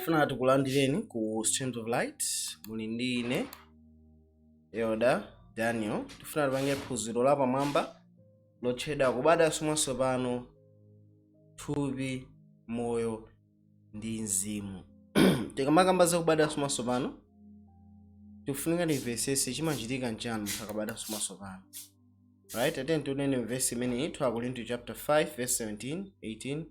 Funa tikulandireni ku Streams of Light. Muli ndi ine, Elder Daniel. Tifuna tipange phunziro lapamwamba lotchedwa kubadwanso mwatsopano, thupi, moyo ndi mzimu. Tikamakamba za kubadwanso mwatsopano, tikufunika timvesese chimachitika nchani munthu akabadwanso mwatsopano, right? Atiyeni tionene vesi imeneyi, 2 Korinto chapter 5 verse 17, 18,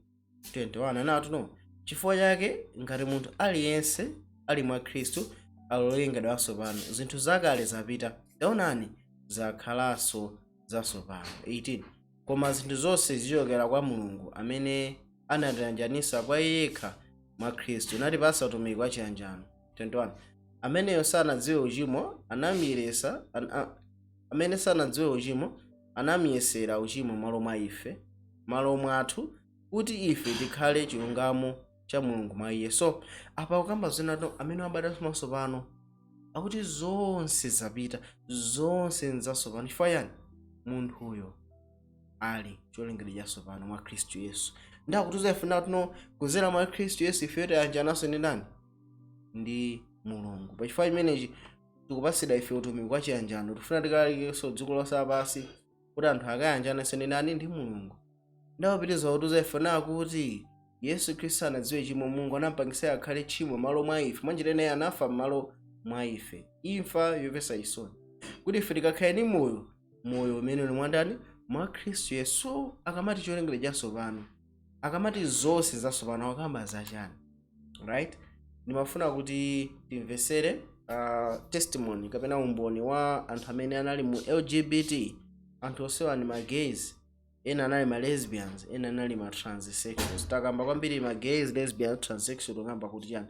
21. Anati no, chifukwa chake ngati munthu aliyense ali mwa Khristu, ali wolengedwa watsopano, zinthu zakale zapita, taonani, zakhalanso zatsopano. 18 koma zinthu zonse zichokera kwa Mulungu, amene anatiyanjanitsa kwa iye yekha mwa Khristu, natipatsa utumiki wa chiyanjano. 21 ameneyo sanadziwe uchimo anamuyeresa amene sanadziwe uchimo anamuyesera uchimo malo mwa ife, malo mwathu, kuti ife tikhale chilungamo cha Mulungu mwa iye. So apa kukamba zinato, amene wabadwanso mwatsopano akuti zonse zapita, zonse nzatsopano. Chifukwa chani? Munthuyo ali cholengedwa chatsopano mwa Khristu Yesu. Ndakutiza ife natino kuzera mwa Khristu Yesu ife tayanjananso ndi ndani? Ndi Mulungu. Pachifukwa chimenechi tikupatsidwa ife utumiki wa chiyanjano. Tifuna tikalalikenso dziko lonse lapansi kuti anthu akayanjananso ndi ndani? Ndi Mulungu. Ndawapitiriza kutiuza ife nakuti Yesu Khristu anadziwe chimo, Mulungu anampangisa akhale tchimo malo mwa ife. Mwanjira ineyi anafa m'malo mwa ife, imfa yopesa chisoni, kuti ife tikakhale ndi moyo, moyo umene uli mwandani? Mwa Khristu Yesu. Akamati cholengedwa chatsopano, akamati zonse zatsopano, akamba zachani, right? Ndimafuna kuti timvesere testimony kapena umboni wa anthu amene anali mu LGBT. Anthu onsewa ndi ma gays, ena anali ma lesbians, ena anali ma transsexuals. Takamba kwambiri ma gays, lesbians, transsexual. Tikamba kuti chani?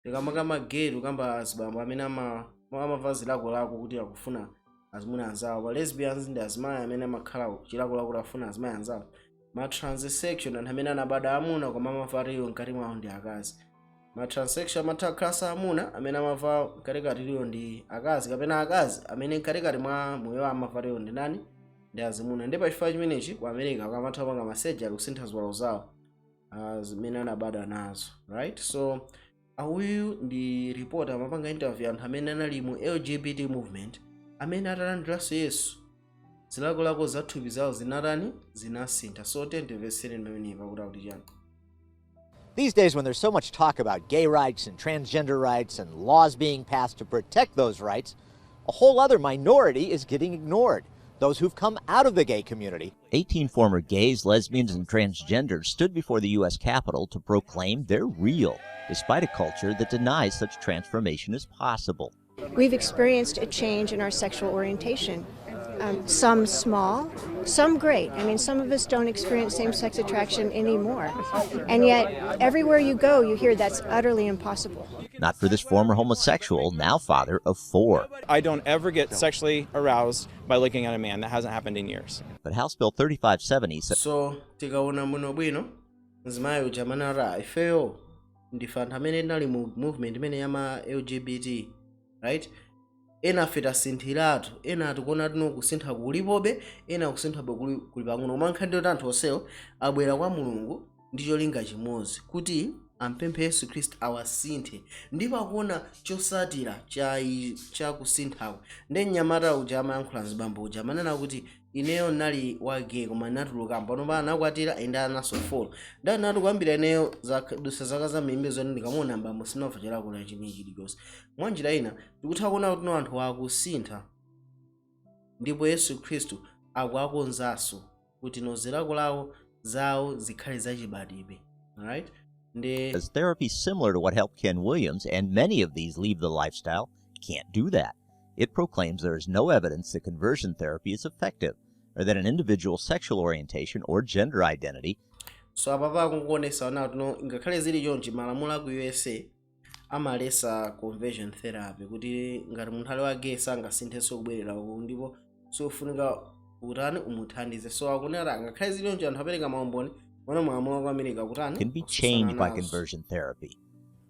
Tikamba ma gay, tikamba azibambo amene amava zilakolako kuti akufuna azimuna anzawo. Pa lesbians ndi azimayi amene amakhala chilakolako kuti afuna azimayi anzawo. Ma transsexual, anthu amene anabadwa amuna koma amava liyo mkati mwawo ndi akazi. Ma transsexual amatha kukhala amuna amene amava mkatikati liyo ndi akazi, kapena akazi amene mkatikati mwa moyo amava liyo ndi nani? Ndi azimuna. Ndi pachifukwa chimenechi ku America akamatha kupanga ma surgery kusintha ziwalo zawo zimene anabadwa nazo, right? So awuyu ndi reporter amapanga interview anthu amene anali mu LGBT movement, amene atalandiranso Yesu zilakolako za thupi zawo zinatani? Zinasintha. So tiyeni pamenepa pakuti akuti chani. These days, when there's so much talk about gay rights and transgender rights and laws being passed to protect those rights, a whole other minority is getting ignored: those who've come out of the gay community. 18 former gays, lesbians, and transgenders stood before the U.S. Capitol to proclaim they're real, despite a culture that denies such transformation is possible. We've experienced a change in our sexual orientation. Some small, some great. I mean, some of us don't experience same sex attraction anymore. And yet, everywhere you go, you hear that's utterly impossible. Not for this former homosexual, now father of four. I don't ever get sexually aroused by looking at a man. That hasn't happened in years. But House Bill 3570 says So tikaona muno bwino, mzimayi uja amene ati ifeyo ndife anthu amene tinali mu movement imene yama LGBT, right? Ena afe tasinthiratu, ena tikuona tino kusintha kulipobe, ena kusinthabe kuli pang'ono. Koma nkhani ndiyoti anthu onsewo abwera kwa Mulungu ndi cholinga chimodzi, kuti ampemphe Yesu Khristu awasinthe, ndipo akuona chosatira cha kusinthako. Ndi mnyamata uja amayankhula, mzibambo uja amanena kuti ineyo ndinali wa gay koma ndinatuluka, pano pa anakwatira ende anaso 4. Ndi anati kuyambira ineyo zadusa zaka zambiri zoti ndikamuona mbambo sinamva chilakolako chimene chilichonse. Mwanjira ina tikutha kuona kuti no, anthu akusintha ndipo Yesu Khristu akuakonzanso kuti no, zilakolako zawo zikhale zachibadwidwe, alright? Ndi As therapy similar to what helped Ken Williams and many of these leave the lifestyle can't do that. It proclaims there is no evidence that conversion therapy is effective or that an individual's sexual orientation or gender identity So apapa akungoonesa ona no, ngakhale zili chonchi, malamulo aku USA amalesa conversion therapy, kuti ngati munthu ali wa gay sangasinthenso kubwerera uku, ndipo sofunika kutani umuthandize. So akunena ngakhale zili chonchi, anthu apereka maumboni mwana malamulo aku America kutani can be kususana changed by nazo. Conversion therapy.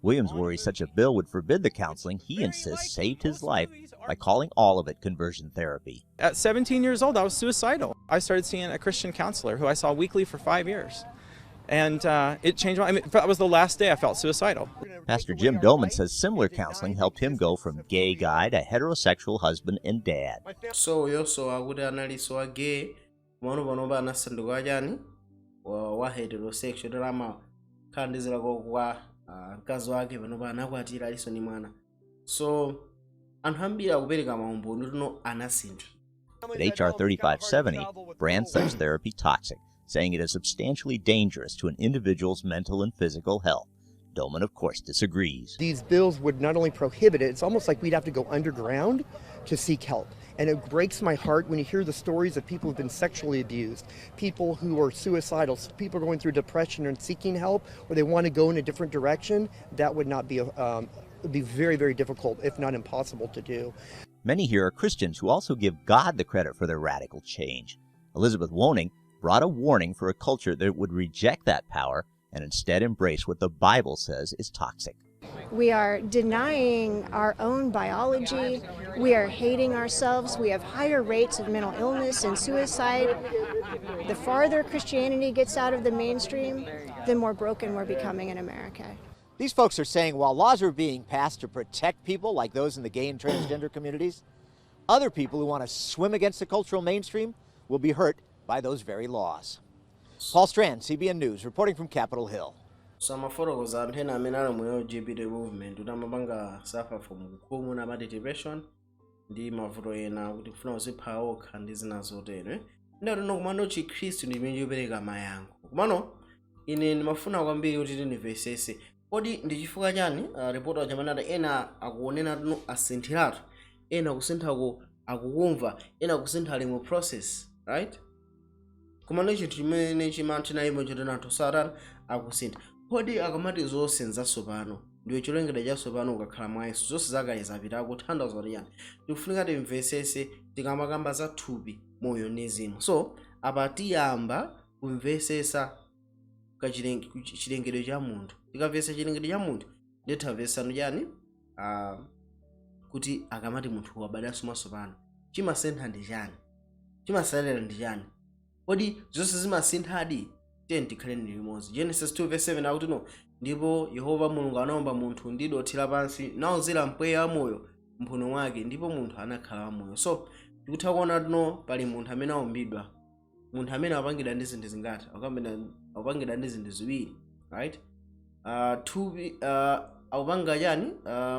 Williams worries such a bill would forbid the counseling he insists saved his life by calling all of it conversion therapy. At 17 years old, I was suicidal. I started seeing a Christian counselor who I saw weekly for 5 years. And it changed my, I mean, that was the last day I felt suicidal. Pastor Jim Dohman says similar counseling helped him go from gay guy to heterosexual husband and dad. So uyonso akuti analinso wa gay, komano panopa anasanduka chani? Wa heterosexual, tera amakhala ndi zilako kwa mkazi wake. Panopa anakwatira, alinso ndi mwana. So anthu ambiri akupereka maumboni tino anasintha. But H.R. 3570 brands such therapy toxic, saying it is substantially dangerous to an individual's mental and physical health. Dohman, of course, disagrees. These bills would not only prohibit it, it's almost like we'd have to go underground to seek help. And it breaks my heart when you hear the stories of people who've been sexually abused, people who are suicidal, people going through depression and seeking help, or they want to go in a different direction. That would not be, would be very, very difficult, if not impossible to do. Many here are Christians who also give God the credit for their radical change. Elizabeth Woning brought a warning for a culture that would reject that power and instead embrace what the Bible says is toxic. We are denying our own biology. We are hating ourselves. We have higher rates of mental illness and suicide. The farther Christianity gets out of the mainstream, the more broken we're becoming in America. These folks are saying while laws are being passed to protect people like those in the gay and transgender communities, other people who want to swim against the cultural mainstream will be hurt by those very laws. Paul Strand, CBN News, reporting from Capitol Hill. So amafotokoza anthu ena amene ali mu LGBT movement kuti amapanga suffer from kukhumudwa, amati depression ndi mavuto ena, kuti kufuna kuzipha okha ndi zina zotero, eh? Ndati kumano Chikhristu ndi chimene chopereka mayankho. Kumano ine ndimafuna kwambiri kuti tindimvesese, kodi ndi chifukwa chani ripoti achamanati ena akuonena tino asinthiratu, ena kusinthako akukumva, ena kusintha ali mu process, right? Komano chinthu chimene chimanthinaimo chotena anthu satana akusintha. Kodi akamati zonse nzatsopano, ndiwe cholengedwa chatsopano ukakhala mwa Yesu, zonse zakale zapita, akutanthauza kuti chani? Tikufunika timvesese tikamakamba za thupi, moyo ndi mzimu. So apa tiyamba kumvesesa chilengedwe cha munthu. Tikamvesa chilengedwe cha munthu, ndithamvesano chani? Kuti akamati munthu wabadwanso mwatsopano, chimasintha ndi chani? Chimasalira ndi chani? Kodi zonse zimasinthadi? Tiye tikhale ndi limodzi. Genesis 2 verse 7 akuti no, "Ndipo Yehova Mulungu anaumba munthu ndi dothi lapansi, nawuzira mpweya wamoyo mphuno mwake, ndipo munthu anakhala wamoyo." So tikutha kuona tino pali munthu amene aumbidwa. Munthu amene apangidwa ndi zinthu zingati? Akupangidwa ndi zinthu ziwiri, right? Thupi akupanga chani?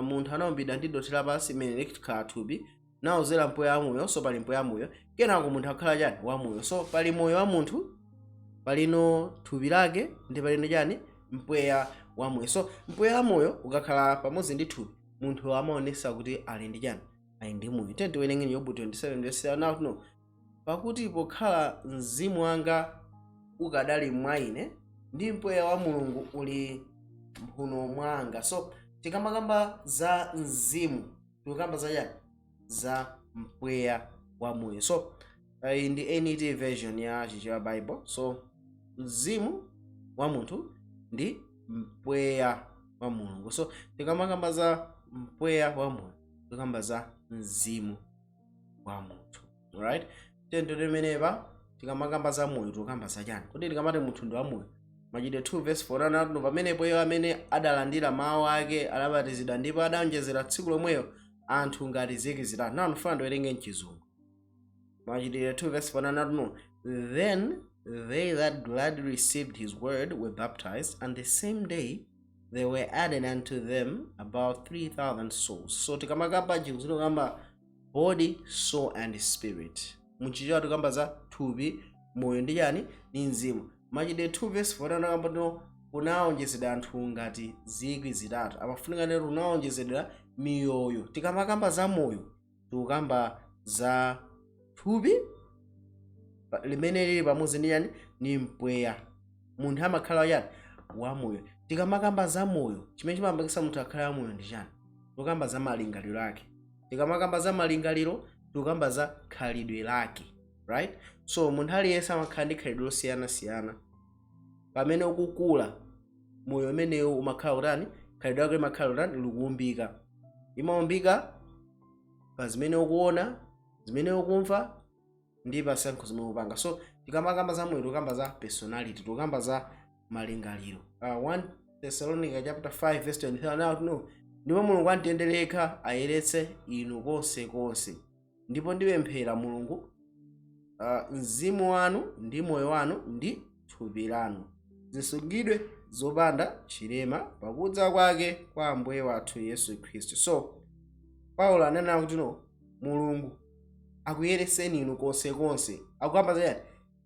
Munthu anaumbidwa ndi dothi lapansi imene likhala thupi, nawuzera mpweya wamoyo. So pali mpweya wamoyo, kenako munthu akhala chani? Wamoyo. So pali moyo wa munthu, palino thupi lake, ndi palino chani? Mpweya wamoyo. So mpweya wamoyo ukakhala pamodzi ndi thupi, munthu amaonesa kuti ali ndi chani? Ali ndi moyo. Tiye tiwerengeni Yobu 27 verse 7 no, "Pakuti pokhala mzimu wanga ukadali mwa ine, ndi mpweya wa Mulungu uli mphuno mwanga." So tikamakamba za mzimu, tikukamba za chani? Za mpweya wa moyo. So iyi ndi NET version ya Chichewa Bible. So mzimu wa munthu ndi mpweya wa Mulungu. So tikamakamba za mpweya wa moyo, tikamba za mzimu wa munthu, right? Tendo limenepa tikamakamba za moyo, tikukamba za chani? Kodi tikamati munthu ndi wamoyo, Machitidwe 2 verse 4 anati, "Pamenepo iwo amene adalandira mawu ake adabatizidwa, ndipo adawonjezera tsiku lomweyo anthu ngati 3,000." Now ndifuna ndiwerenge mchizungu. Machitidwe 2 verse 4 anati no, "Then they that gladly received his word were baptized, and the same day there were added unto them about 3000 souls." So tikamakamba chinthu, tikamba body, soul and spirit. Muchichewa tikamba za thupi, moyo ndi chani? Ndi mzimu. Machitidwe 2 verse 4 anakamba tino kunawonjezedwa anthu ngati 3,000. Amafunika lero kunawonjezedwa miyoyo. Tikamakamba za moyo, tikukamba za thupi limene lili pamodzi ndi chani? Ndi mpweya. Munthu amakhala chani? Wamoyo. Tikamakamba za moyo, chimene chimapangisa munthu akhale wamoyo ndi chani? Tikukamba za malingaliro ake. Tikamakamba za malingaliro, tikukamba za khalidwe lake, right? So munthu aliyense amakhala ndi khalidwe losiyanasiyana. Pamene ukukula, moyo umenewo umakhala utani? Khalidwe lako limakhala utani? Likuumbika. Imaumbika pa zimene ukuona, zimene ukumva ndi pa zisankho zimene ukupanga. So tikamakamba za moyo, tikukamba za personality, tikukamba za Malingaliro. 1 Thessalonica chapter 5 verse 23 now no, "Ndipo Mulungu amtendere yekha ayeretse inu konse konse, ndipo ndipemphera Mulungu mzimu wanu ndi moyo wanu ndi thupi lanu zisungidwe zopanda chilema pakudza kwake kwa Ambuye wathu Yesu Khristu." So Paulo ananena kuti no, Mulungu akuyeretseni inu konsekonse. Akukamba zayani?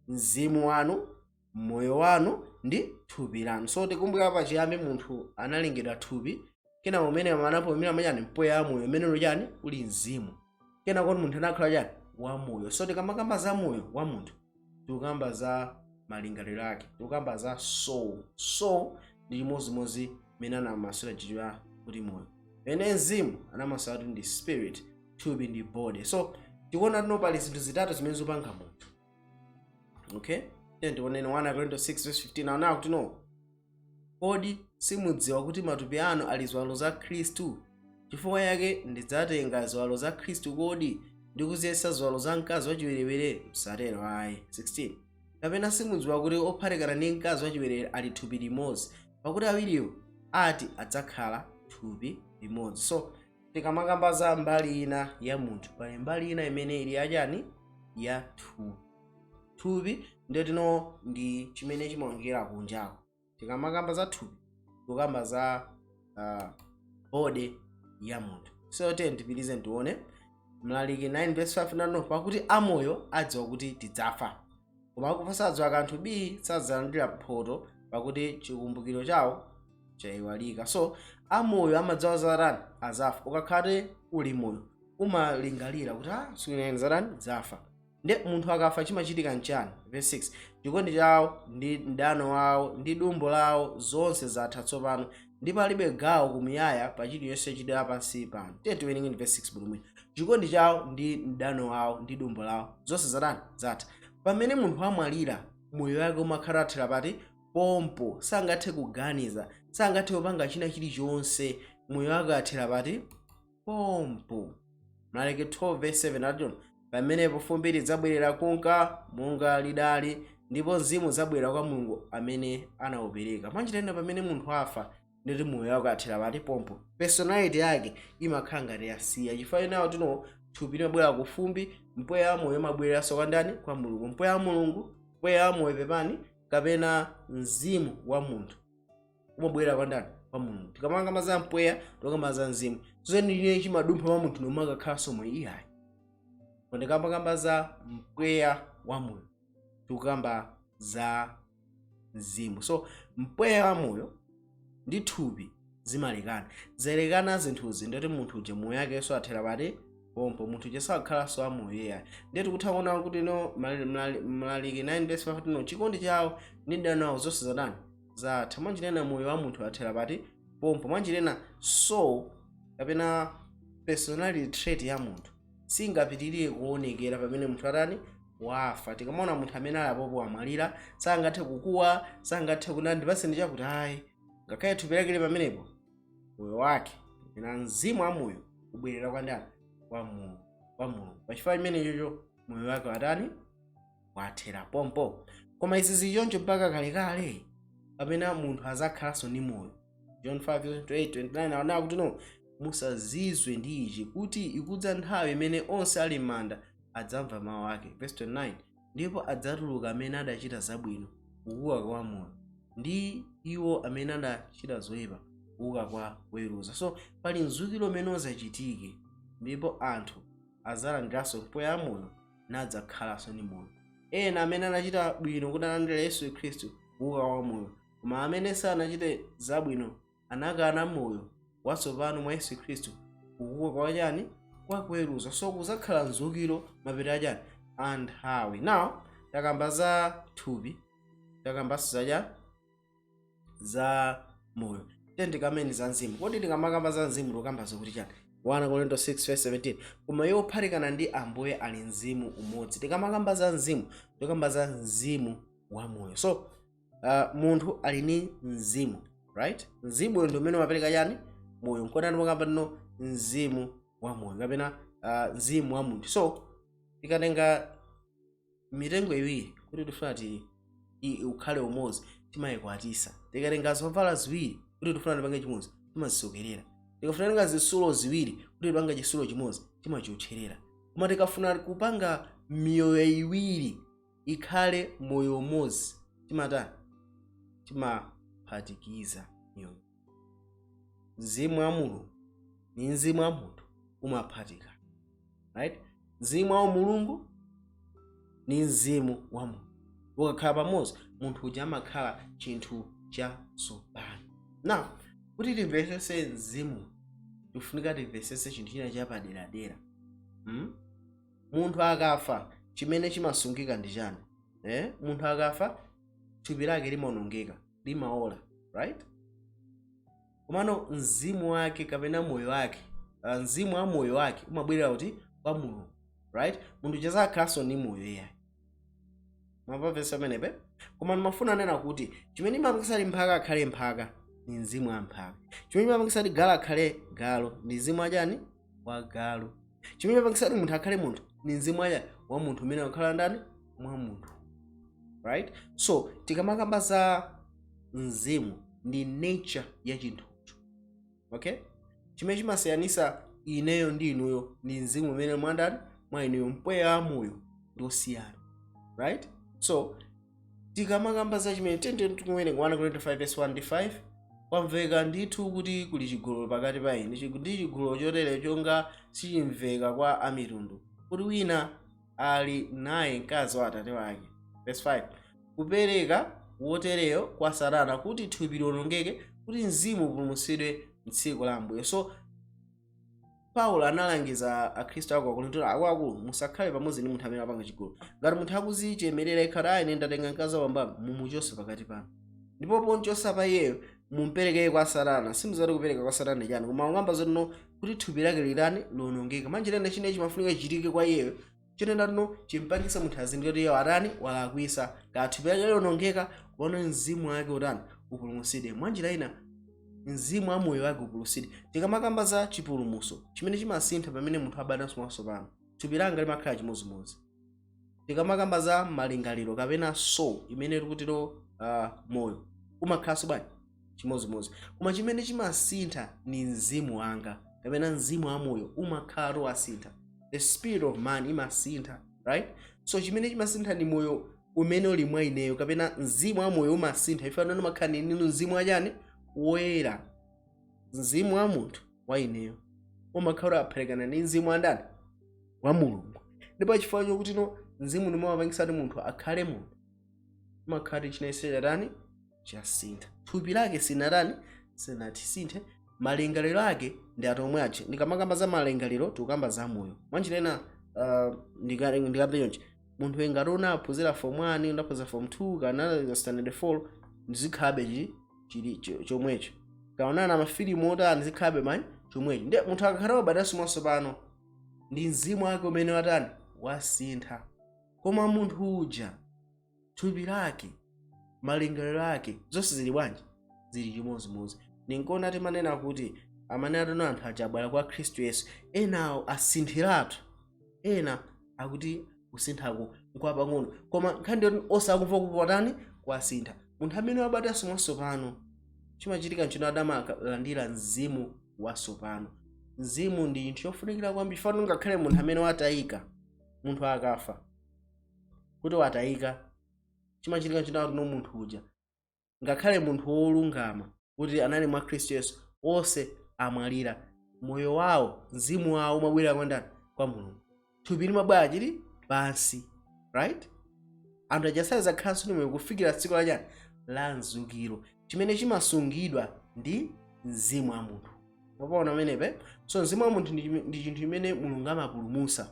Mzimu wanu, moyo wanu ndi thupi lanu. So tikumbuka pachiyambi munthu analengedwa thupi, kena umene anapumira machani? Mpweya wa moyo, umene uli chani? Uli mzimu. Kena kuti munthu anakhala chani? Wamoyo. So tikamakamba za moyo wa munthu, tikukamba za malingaliro ake, tikukamba za soul. Soul ndi chimozimozi mmene anamasula chichewa kuti moyo, pene mzimu anamasula kuti ndi spirit, thupi ndi body. So tikuona tino pali zinthu zitatu zimene zopanga munthu, okay? Then tionene 1 Korinto 6 verse 15. Aona kuti no, "Kodi simudziwa kuti matupi anu ali ziwalo za Khristu? Chifukwa yake ndidzatenga ziwalo za Khristu kodi ndi kuziyesa ziwalo za mkazi wachiwerewere? Msatero ayi." 16, "Kapena simudziwa kuti ophatikana ndi mkazi wachiwerewere ali thupi limodzi? Pakuti awiriwo ati adzakhala thupi limodzi." So tikamakamba za mbali ina ya munthu, pali mbali ina imene ili yachani? Ya thupi. Thupi ndetino ndi chimene chimaonekera kunjako. Tikamakamba za thupi, tikukamba za body ya munthu. So tiye tipitirize, tione Mlaliki 9 verse 5 nano, "Pakuti amoyo adziwa kuti tidzafa, koma akufa sadziwa kanthu bi, sadzalandira mphotho, pakuti chikumbukiro chawo chayiwalika." So amoyo amadziwa zatani? Azafa. Ukakhale uli moyo, umalingalira kuti ah, sikunene zatani? Zafa. Nde munthu akafa chimachitika nchani? Verse 6, "Chikondi chawo ndi mdano wawo ndi dumbo lawo zonse zatha tsopano, ndipo palibe gawo kumuyaya pa chiliyonse chidala pansi pano." Tiye tiwerenge verse 6 bwinobwino. Chikondi chawo ndi mdano wawo ndi dumbo lawo zonse zatani? Zatha. Pamene munthu amwalira, moyo wake umakhala athera pati? Pompo. Sangathe kuganiza, sangathe kupanga china chilichonse. Moyo wake athera pati? Pompo. Mlaliki 12 verse 7 ati, "Pamenepo fumbi lidzabwerera kunka monga lidali, ndipo mzimu udzabwerera kwa Mulungu amene anawupereka." Mwanjitena pamene munthu afa, nditi moyo wake athera pati? Pompo. Personality yake imakhala ngati yasiya, chifukwa inawo tino thupi limabwera ku fumbi, mpweya wa moyo umabwereranso kwa ndani? Kwa Mulungu. Mpweya wa Mulungu, mpweya wa moyo pepani, kapena mzimu wa munthu umabwera kwa ndani? Kwa Mulungu. Tikamakamba za mpweya, tikamba za mzimu. Zene chimadumpha mwa munthu nomakakhalanso moyo, iyayi. Koma za mpweya wa moyo, tikukamba za mzimu. So mpweya wa moyo ndi thupi zimalekana, zalekana zinthuzi, ndoti munthu uja moyo wakenso athera pati? Pompo. Munthu uja sakhalanso amoyo iyayi. Ndiye tikutha kuona kuti no, Mlaliki 9 verse 5 no, chikondi chawo ndi mdano wawo zonse zatani? Zatha. Mwanjirena moyo wa munthu athera pati? Pompo. Mwanjirena soul kapena personality trait ya munthu singapitirire kuonekera pamene munthu atani? Wafa. Tikamaona munthu amene ali apopo amwalira, sangathe kukuwa, sangathe kunena "Ndipaseni chakuti," ayi. Ngakhale thupi lake lili pamenepo, moyo wake kapena mzimu wa moyo ubwerera kwa ndani? Kwa Mulungu. Pachifukwa chimenechocho moyo wake watani? Wathera pompo. Koma izi zili choncho mpaka kalekale, kapena munthu azakhalanso ndi moyo? John 5 28 29 aonera kuti no, "Musazizwe ndi ichi, kuti ikudza nthawi imene onse ali m'manda adzamva mawu ake." Verse 29, "Ndipo adzatuluka amene adachita zabwino kuuka kwa moyo, ndi iwo amene adachita zoyipa kuuka kwa kuweruza." So pali mzukiro umene uzachitike, ndipo anthu adzalandiranso mpweya wa moyo nadzakhalanso ndi moyo. Ena amene anachita bwino kuti analandira Yesu Khristu kuuka kwa moyo, koma amene sanachite zabwino, anakana moyo watsopano mwa Yesu Khristu, kuuka kwa chani? Kwa kuweruza. So kuzakhala mzukiro mapeto achani? A nthawi. Now takamba za thupi, takambanso zacha za moyo, tikameni za mzimu. Kodi tikamakamba za mzimu tikukamba zokuti chani? 1 Korinto 6 verse 17, "Koma iwo ophatikana ndi Ambuye ali mzimu umodzi." Tikamakamba za mzimu, tikukamba za mzimu wa moyo. So munthu ali ni mzimu, right? Mzimu ndi umene umapereka chani? Moyo. Nkona timakamba tino mzimu wa moyo kapena mzimu wa munthu. So tikatenga mitengo iwiri kuti tifuna ti ukhale umodzi, Timayikwatisa. Tikatenga zovala ziwiri kuti tifuna tipange chimodzi, timazisokerera. Tikafuna tenga zitsulo ziwiri kuti tipange chitsulo chimodzi, timachiotcherera. Koma tikafuna kupanga miyoyo iwiri ikhale moyo umodzi, timatani? Timaphatikiza miyoyo. Mzimu wa Mulungu ni mzimu wa munthu umaphatikana, right? Mzimu wa Mulungu ni mzimu wa munthu ukakhala pamodzi, munthu uja amakhala chinthu chatsopano. Now, kuti timvesese mzimu, tifunika timvesese chinthu china chapaderadera, Munthu akafa, chimene chimasungika ndi chani, eh? Munthu akafa, thupi lake limaonongeka, limaola, right? Komano mzimu wake kapena moyo wake, mzimu wa moyo wake umabwerera kuti? Kwa Mulungu, right? Munthu chazakhalanso ndi moyo iyayi. Mwapamvetsa pamenepe? Koma ndimafuna nena kuti chimene imapangisa kuti mphaka akhale mphaka ni mzimu wa mphaka. Chimene imapangisa kuti galu akhale galu ndi mzimu wachani? Wa galu. Chimene imapangisa kuti munthu akhale munthu ni mzimu wachani? Wa munthu, umene wakhala ndani? Mwa munthu, right? So tikamakamba za mzimu, ndi nature ya chinthucho, okay? Chimene chimasiyanisa ineyo ndi inuyo ndi mzimu umene mwandani? Mwa inuyo. Mpweya wa moyo ndi osiyana, right? So tikamakamba za chimene tende tikuwerenga 1 Korinto 5 verse 1 ndi 5: "Kwamveka ndithu kuti kuli chigololo pakati pa inu, ndi chigololo chotere chonga sichimveka kwa amitundu, kuti wina ali naye mkazi wa atate wake." Verse 5: "Kupereka wotereyo kwa Satana, kuti thupi liwonongeke, kuti mzimu upulumutsidwe mtsiku la Ambuye." So Paulo analangiza Akhristu ako Akorinto: "Akuluakulu, musakhale pamodzi ndi munthu amene apanga chigololo. Ngati munthu akuzichemerera ikhala, ine ndatenga mkazi wamba, mumuchose pakati panu, ndipo ponchosa pa iyeyo mumperekeye kwa Satana." Simuzati kupereka kwa Satana chani, koma ukamba zotino kuti thupi lake lilani? Liwonongeka. Manjirena chine chimafunika chichitike kwa iyeyo, chinena tino chimpangisa munthu azindikire kuti iyeyo atani? Walakwisa. Ka thupi lake liwonongeka, kuona mzimu wake utani? Upulumutsidwe. Mwanjira ina, mzimu wa moyo wake upulumutsidwe. Tikamakamba za chipulumutso, chimene chimasintha pamene munthu abadwanso mwatsopano, thupi langa limakhala chimodzimodzi. Tikamakamba za malingaliro kapena soul imene tikutiro moyo, umakhalanso bwanji? Chimodzimodzi. Koma chimene chimasintha ni mzimu wanga kapena mzimu wa moyo umakhala wasintha. The spirit of man imasintha, right? So chimene chimasintha ni moyo umene uli mwa ineyo kapena mzimu wa moyo umasintha. Ife anene makhala ninu mzimu wachani? Woyera. Mzimu wa munthu wa ineyo umakhala aphatikana ndi mzimu wa ndani? Wa Mulungu. Ndipo chifukwa chokuti no mzimu ndimawapangisa kuti munthu akhale munthu, umakhala chinense chatani? Chasintha. Thupi lake sinatani? Sinatisinthe. Malingaliro ake ndi atomwe ache. Ndikamakamba za malingaliro, tikukamba za moyo. Mwanjirena ndikapita chonchi, munthu ngati unaphunzira form 1, unaphunzira form 2 kana standard 4, ndizikhalabe chili chomwecho. Kaonana mafilimu otani, zikhalabe mani chomwecho. Ndiye munthu akakhala wabadwanso mwatsopano, ndi mzimu wake umene watani? Wasintha. Koma munthu uja, thupi lake, malingaliro ake, zonse zili bwanji? Zili chimodzimodzi. Ninkona timanena kuti amene atona anthu aja abwera kwa Khristu Yesu, enawo asinthiratu, ena akuti kusinthako nkwapang'ono, koma nkhani ndiyoti osakumva kupotani kwasintha. Munthu amene wabadwanso mwatsopano, chimachitika nchino adamalandira mzimu watsopano. Mzimu ndi chinthu chofunikira kwambiri. Fano ngakhale munthu amene watayika, munthu akafa kuti watayika, chimachitika nchino kuti no munthu uja, ngakhale munthu wolungama kuti anali mwa Khristu Yesu, onse amwalira, moyo wawo, mzimu wawo umabwera kwa ndani? Kwa Mulungu. Thupi limabwera chili pansi, right? Anthu aja sazakhalanso ndi moyo kufikira tsiku lachani? La mzukiro. Chimene chimasungidwa ndi mzimu wa munthu. Mwapaona pamenepe? So mzimu wa munthu ndi chinthu chimene Mulungu amapulumutsa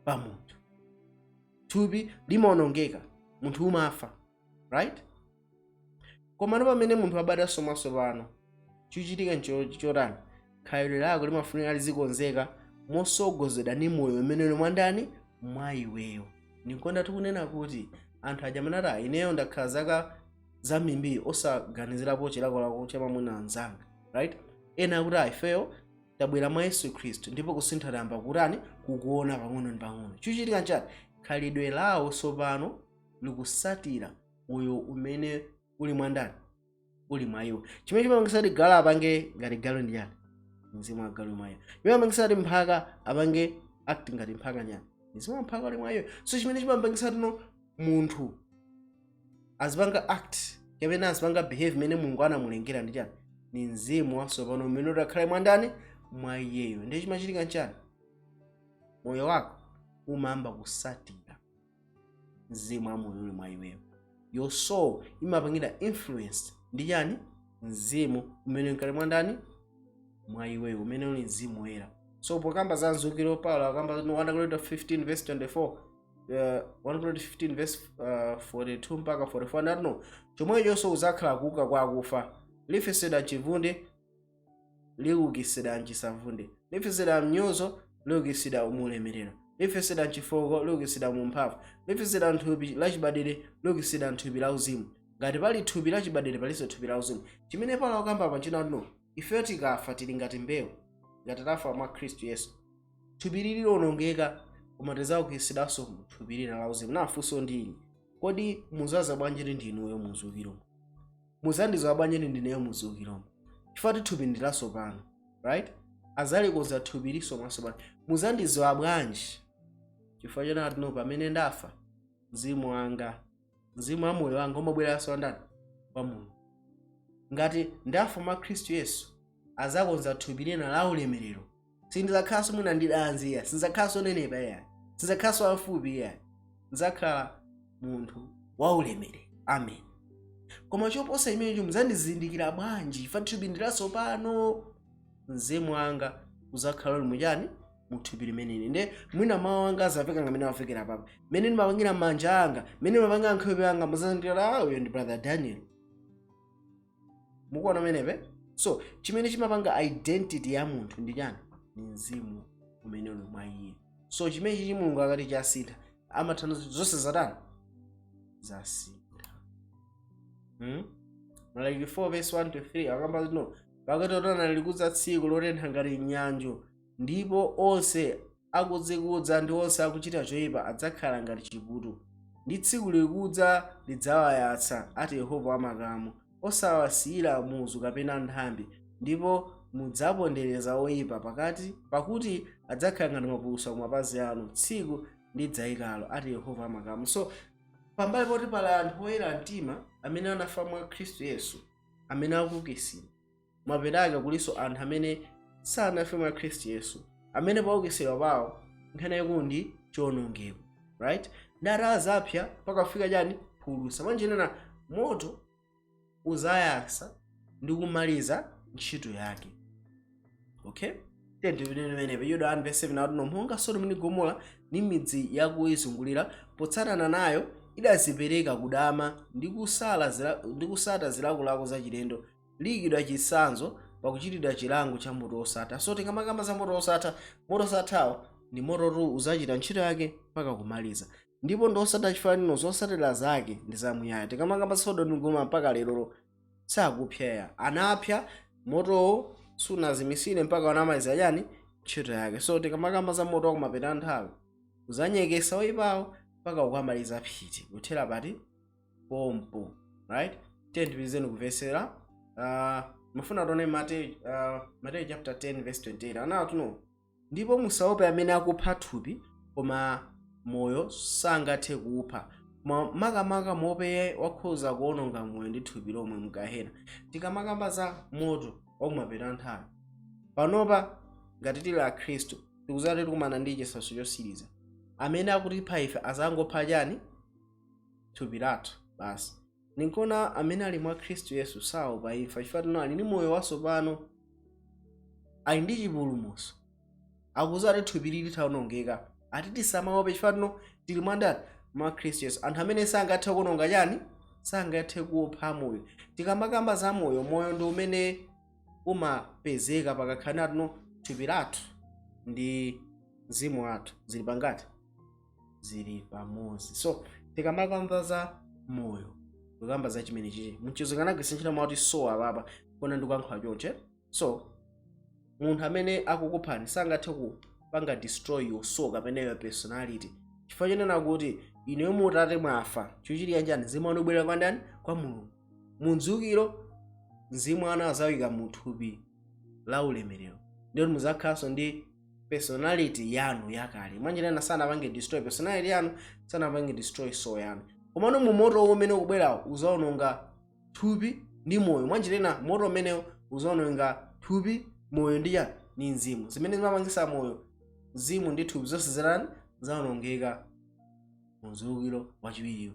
pa munthu. Thupi limawonongeka, munthu umafa, right? Komano pamene munthu abadwanso mwatsopano, chikuchitika chotani? Khalidwe lako limafunika lizikonzeka mosogozedwa ndi moyo umene uli mwandani? Mwa iweyo. Ndinkonda tikunena kuti anthu aja amanati, "Ah, ineyo ndakhala zaka zambirimbiri osaganizirapo chilakolako cha mwamuna anzanga," right? Ena akuti, "Ah, ifeyo tabwera mwa Yesu Khristu ndipo kusintha tayamba kutani? Kukuona pang'ono ndi pang'ono." Chikuchitika nchani? Khalidwe lawo tsopano likusatira moyo umene Uli mwa ndani? Uli mwa iwo. Chimene chimapangisa kuti galu apange ngati galu ndi chani? Mzimu wa galu mwa iwo. Chimene chimapangisa kuti mphaka apange act ngati mphaka nyani? Mzimu wa mphaka uli mwa iwo. So chimene chimapangisa kuti no munthu azipanga act kapena azipanga behave imene Mulungu anamulengera ndi chani? Ni mzimu watsopano umene utakhale mwa ndani? Mwa iyeyo. Ndiye chimachitika nchani? Moyo wako umayamba kusatira mzimu wa moyo uli mwa iweyo. Your soul imapangira influence ndi chani? Mzimu umene mkali mwa ndani? Mwa iweyo, umene uli mzimu woyera. So pokamba za mzukiro, Paulo akamba 1 Korinto 15 verse 24, 1 Korinto 15 verse 42 mpaka 44, ndati no chomwechonso uzakhala kuuka kwa akufa. Lifesedwa mchivunde, liukitsidwa mchisavunde; lifesedwa mnyozo, liukitsidwa mu ulemerero; lifesedwa mchifoko, liukitsidwa mu mphamvu; lifesedwa mthupi lachibadwire, liukitsidwa mthupi la uzimu. Ngati pali thupi lachibadwire, palinso thupi la uzimu. Chimene Paulo akamba pa nchina no ifeyo tikafa tili ngati mbewu. Ngati tafa mwa Khristu Yesu, thupi lililonongeka, koma tidzaukitsidwanso mthupi lina la uzimu. Nafunso ndi ili: kodi muzaza bwanji ndi ndinuyo muziukiromo? Muzandizowa bwanji ndi ndineyo muziukiromo? Chifukwa ti thupi ndi latsopano, right? Azalikonza thupi liso mwatsopano. Muzandizowa bwanji? Chifukwa chonati no pamene ndafa, mzimu wanga, mzimu wa moyo wanga umabweranso ndani? Kwa Mulungu. Ngati ndafa mwa Khristu Yesu, azakonza thupi lina la ulemerero. Sindidzakhalanso mwina ndi danzi iya, sindidzakhalanso nenepa iya, sindidzakhalanso wamfupi iya, ndidzakhala munthu wa ulemerero. Amen. Koma choposa imenecho, muzandizindikira bwanji? Ifa thupi ndi latsopano, mzimu wanga uzakhala uli muchani? Muthupi limeneli. Nde mwina mawu anga azamveka ngamene amvekera papa, mmene ndimapangira manja anga, mmene ndimapangira nkhope yanga, muzandikira, "Ah, uyo ndi Brother Daniel." Mukuona menepe? So chimene chimapanga identity ya munthu ndi chani? Ni mzimu umene uli mwa iye. So chimene chichi Mulungu akati chasintha, amathandiza zonse zatani? Zasintha. Malaki 4 verse 1 to 3 akamba no pakuti otana likudza tsiku lotentha ngati nyanja, ndipo onse akudzikudza ndi onse akuchita choyipa adzakhala ngati chiputu, ndi tsiku likudza lidzawayatsa, ati Yehova wamakamu, osawasiyira muzu kapena nthambi, ndipo mudzapondereza oyipa pakati, pakuti adzakhala ngati mapulusa ku mapazi anu tsiku lidzayikalo, ati Yehova wamakamu. So pambali poti pali anthu oyera mtima amene anafa mwa Khristu Yesu amene akuukitsidwa, maperaka kulinso anthu amene sanafe mwa Khristu Yesu, amene paukitsidwa pawo nkhani yaikulu ndi chiwonongeko, right? Ndati azapsa pakafika chani? Phulusa. Mwanjenena moto uzayasa ndi kumaliza ntchito yake. Okay, tendipitenemenepe Yuda 1 verse 7 akuti no monga Sodomu ndi Gomora ndi midzi yakuyizungulira potsatana nayo idazipereka kudama ndi kusata zilakolako zachilendo, liyikidwa chitsanzo pakuchitidwa chilango cha moto wosatha. So tikamakamba za moto wosatha, moto wosathawo ndi mototu uzachita ntchito yake mpaka kumaliza, ndipo ndi osatha chifaniro, zosatira zake ndi zamuyaya. Tikamakamba Sodomu ndi Gomora, mpaka lerolo sakupsa. Anapsa, motowo sunazimisire mpaka anamaliza chani? Ntchito yake. So tikamakamba za moto wakumapeta nthawi, uzanyekesa oyipawo mpaka ukamaliza phiti kuthera pati? Pompo, right? Tiye kumvesera. Mufuna tione Mateyu chapter 10 verse 28. Anati no ndipo musaope amene akupha thupi koma moyo sangathe kupha, koma makamaka muope wakhoza kuononga moyo ndi thupi lomwe mgahena. Tikamakamba za moto wakumapeta nthawi, panopa ngati tili akhristu, tikuzati tikumana ndi chisautso chosiriza. Amene akutipha ife azangopha chani? Thupi lathu basi. Ninkona amene ali mwa Khristu Yesu saopa imfa, chifukwa tino ali ndi moyo watsopano, ali ndi chipulumutso. Akuzati thupi lili litawonongeka, ati tisamaope chifukwa tino tili mwa ndani? Mwa Khristu Yesu. Anthu amene sangathe kuononga chani? Sangathe kupha moyo. Tikamakamba za moyo, moyo ndi umene umapezeka pakakhala tino thupi lathu ndi mzimu wathu zili pangati? Zili pamodzi. So tikamakamba za moyo, tikamba za chimene chichi mchizungu anagwiritsa ntchito mawu soul apapa, kona ndikuyankhula chonche. So munthu amene akukuphani sangathe kupanga destroy your soul kapena your personality, chifukwa chonena kuti ineyo mutate mwafa, chochitika njani? Mzimu wanu ubwerera kwa ndani? Kwa Mulungu. Munziukiro mzimu anu azawika mu thupi la ulemerero, ndiyo muzakhalanso ndi personality yanu yakale. Mwanjirana sanapange destroy personality yanu, sanapange destroy soul yanu, komano mu moto umene ukubwerawo uzaononga thupi ndi moyo. Mwanjirena moto umenewo uzaononga thupi, moyo ndi chani? Ndi mzimu. Zimene zimapangisa moyo, mzimu ndi thupi, zonse zitani? Zaonongeka mziukiro wachiwiriwo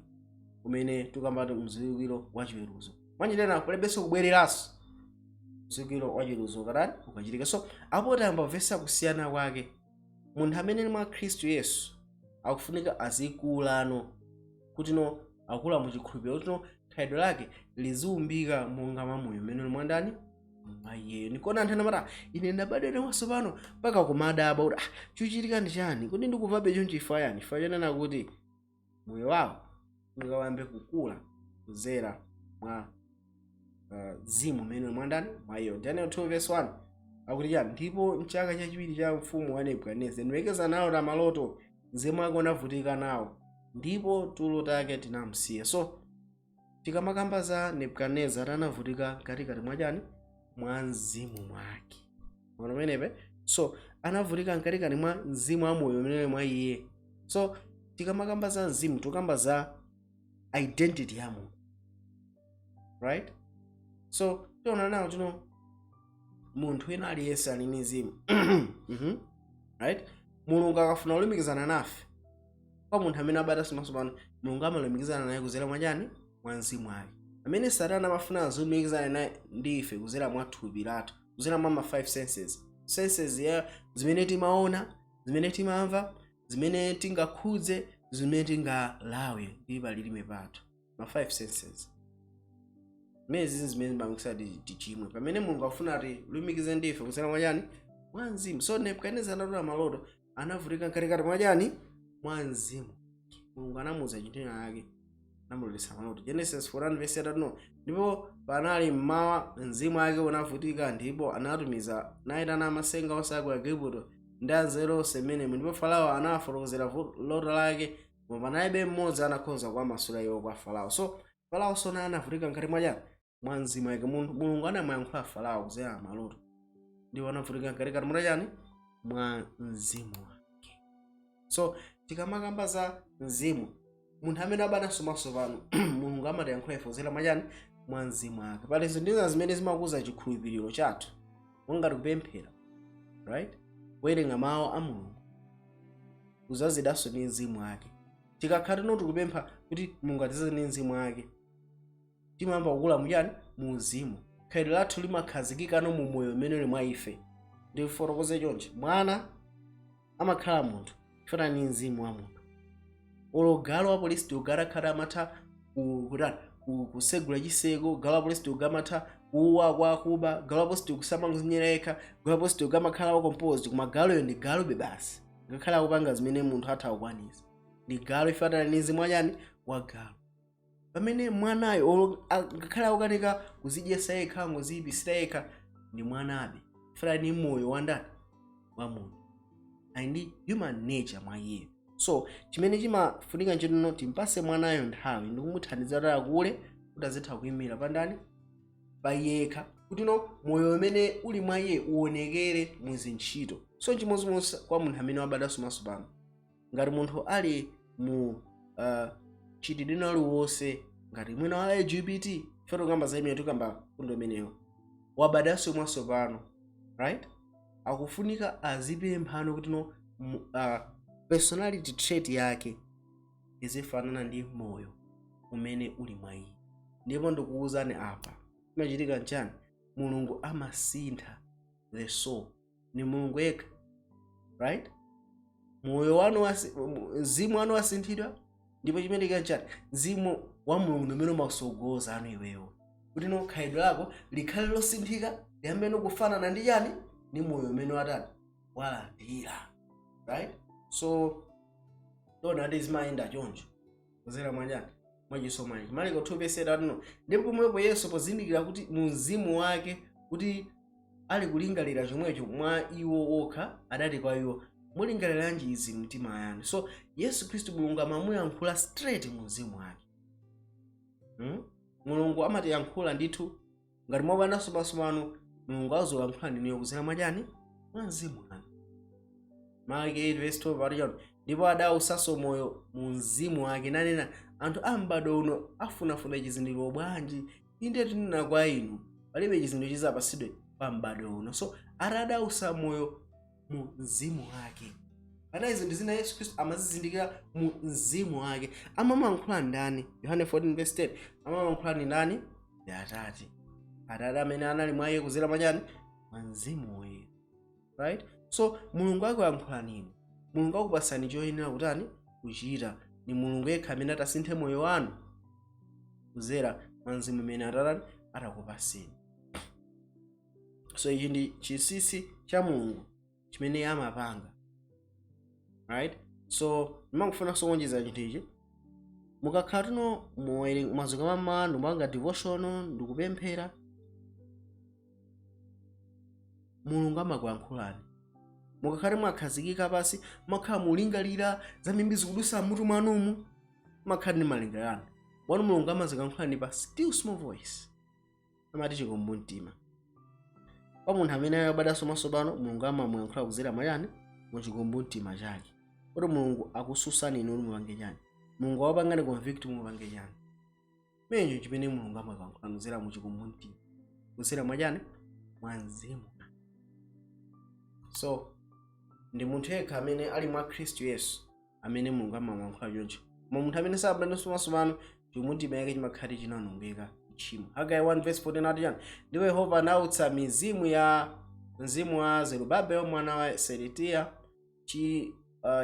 umene tukambati mziukiro wachiweruzo. Mwanjirena kulebenso kubwereranso mziukiro wachiweruzo ukatani? Ukachitika. So apo tayamba kumvetsa kusiyana kwake. Munthu amene ali mwa Khristu Yesu akufunika azikulano kuti no akula muchikhulupiriro, kuti no khalidwe lake liziumbika monga mwa moyo umene uli mwandani? Mwa iyeyo. Ndikuona anthu anamati, "Ine ndabadwa mwatsopano," mpaka kumadabwa kuti, "Ah, chikuchitika ndi chani? Kuti ndikuvabe choncho ifa yani?" Ifa chonena kuti moyo wawo ungawambe kukula kuzera mwa mzimu umene uli mwandani? Mwa iyeyo. Daniel 2 verse 1 akuti chani? "Ndipo mchaka chachiwiri cha mfumu wa Nebukadinezara, Nebukadinezara analota maloto, mzimu wake unavutika nawo, ndipo tulo take tinamsiya." So tikamakamba za Nebukadinezara, anavutika katikati mwachani? Mwa mzimu mwake. Mwana pamenepe. So anavutika mkatikati mwa mzimu wa moyo umene mwa iye. So tikamakamba za mzimu, tikamba za identity ya munthu, right? So tiona nawo tino munthu wina aliyense ali ndi mzimu, right? Mulungu akafuna kulumikizana nafe, kwa munthu amene abadwa mwatsopano, Mulungu amalumikizana naye kuzera mwachani? Mwa mzimu wake. Amene Satana amafuna azilumikizana naye ndi ife kuzera mwa thupi lathu, kuzera mwa ma five senses ya zimene timaona, zimene timamva, zimene tingakhudze, zimene tingalawe ndi palilime pathu, ma five senses zimene zizi zimene zimapangisa tichimwe, pamene Mulungu afuna tilumikize ndife kuzera mwachani? Mwa mzimu. So Nebukadinezara analota maloto, anavutika mkatikati mwachani? Mwa mzimu. Mulungu anamuuza chinthu yake, anamulotesa maloto. Genesis 41 verse 3: "Ndipo panali mmawa, mzimu wake unavutika, ndipo anatumiza nayitana amasenga onse aku Igupto ndi anzeru onse mmenemo. Ndipo Farao anawafotokozera loto lake, koma panalibe mmodzi anakhoza kuwamasula iwo kwa Farao." So Farao sona anavutika mkati mwachani? Mwa mzimu wake. Mulungu anamuyankhula Farao kuzera maloto, ndipo anavutika mkatikati mwachani? Mwa mzimu wake. So tikamakamba za mzimu, munthu amene abadwanso mwatsopano, Mulungu amatiyankhula ife kuzera mwachani? Mwa mzimu wake. Pali zinthu zimene zimakuza chikhulupiriro chathu, monga kupemphera, right, kuwerenga mawu a Mulungu, kuzazidanso ndi mzimu wake. Tikakhala tino tikupempha kuti Mulungu atizaze ndi mzimu wake, timayamba kukula muchani? Mu mzimu. Khalidwe lathu limakhazikikano mu moyo umene uli mwa ife. Ndifotokoze chonchi: mwana amakhala munthu chifukwa ni mzimu wa munthu. Olo galu wa polisi uja akhala amatha kutani? Kusegula chiseko. Galu wa polisi uja amatha kuwa kwa kuba. Galu wa polisi kusamangozinyera yekha. Galu wa polisi uja amakhala wa composed, koma galuyo ndi galube basi. Ngakhale akupanga zimene munthu atha kukwanisa, ndi galu ifatana ndi mzimu wachani? Wa galu. Pamene mwanayo ngakhale akukanika kuzidyesa yekha, angoziyipisira yekha, ndi mwanabe, ifatana ndi moyo wa ndani? Wa munthu, ali ndi human nature mwa iye. So chimene chimafunika nchitino, timpase mwanayo nthawi ndikumuthandiza kuti akule, kuti azitha kuyimira pandani? Pa yekha, kuti no moyo umene uli mwa iye uonekere muzintchito. So chimodzimodzi kwa munthu amene wabadwanso mwatsopano. Ngati munthu ali mu chitidwe aliwonse, ngati mwina wa LGBT, ife tikamba za imene, tikamba fundo imeneyo, wabadwanso mwatsopano, right, akufunika azipemphano kuti no personality trait yake izifanana ndi moyo umene uli mwa iye. Ndipo ndikuwuzani apa, imachitika nchani? Mulungu amasintha the soul, ni Mulungu yekha, right? Moyo wanu mzimu wanu wasinthidwa, ndipo chimenechi nchani? Mzimu wa Mulungu umene umasogoza anu iweyo kuti no khalidwe lako likhale losinthika, liyambe kufanana ndi chani? Ndi moyo umene watani? Walandira, right? So tona ati zimayenda choncho kuzera mwachani? Mwachisomo chake. Marko 2 verse 8: "Ndipo pomwepo Yesu pozindikira kuti mu mzimu wake kuti ali kulingalira chomwecho mwa iwo wokha, adati kwa iwo, 'Mulingaliranji izi mtima yanu?'" So Yesu Khristu, Mulungu amamuyankhula straight mu mzimu wake, Mulungu amatiyankhula ndithu. Ngati mwabadwanso mwatsopano, Mulungu azolankhula ndiniyo kuzera mwachani? Mwa mzimu wanu. Malaki 8 verse 12 pati chano: "Ndipo adawusanso moyo mu mzimu wake, nanena, anthu a m'bado uno afunafuna chizindikiro bwanji? Inde tinena kwa inu, palibe chizindikiro chizapasidwe pa m'bado uno." So atadausa moyo mu mzimu wake, panali zinthu zina Yesu Khristu amazizindikira mu mzimu wake. Amamankhula ndani? Yohane 14 verse 10. Amamankhula ndi ndani? Ndi Atate. Atate amene anali mwa iye kuzera mwachani? Mwa Mzimu Woyera, right? So Mulungu akuyankhulani inu, Mulungu akupasani choyenera kutani? Kuchita. Ni Mulungu yekha amene atasinthe moyo wanu kuzera mwa mzimu imene atatani? Atakupaseni. So ichi ndi chinsinsi cha Mulungu chimene amapanga, right? So ndimangofunanso kuonjeza chinthu ichi. Mukakhala tino mwazuka mamawa, ndimapanga devotional, ndikupemphera, Mulungu amakuyankhulani. Mukakhale mwakhazikika pasi, makhala mulingalira zambiri zikudusa mutu mwanumu, makhala ndi malingaliro anu wanu, Mulungu amazikuyankhulani pa still small voice, amati chikumbumtima. Kwa munthu amene abadwanso mwatsopano, Mulungu amamuyankhula kuzera mwachani? Muchikumbumtima chake. Kuti Mulungu akususani inu mupange chani? Mulungu awapangani convict, mupange chani? Menjo chimene Mulungu amakuyankhulani kuzera muchikumbumtima, kuzera mwachani? Mwa mzimu. So ndi munthu yekha amene ali mwa Khristu Yesu amene Mulungu amamuyankhula choncho. Koma munthu amene sabadwanso mwatsopano, chikumbumtima yake chimakhala chinanongeka tchimo. Hagai 1 verse 14 ati chani? "Ndipo Yehova anautsa mizimu ya mzimu wa Zerubabel mwana wa Seletiya,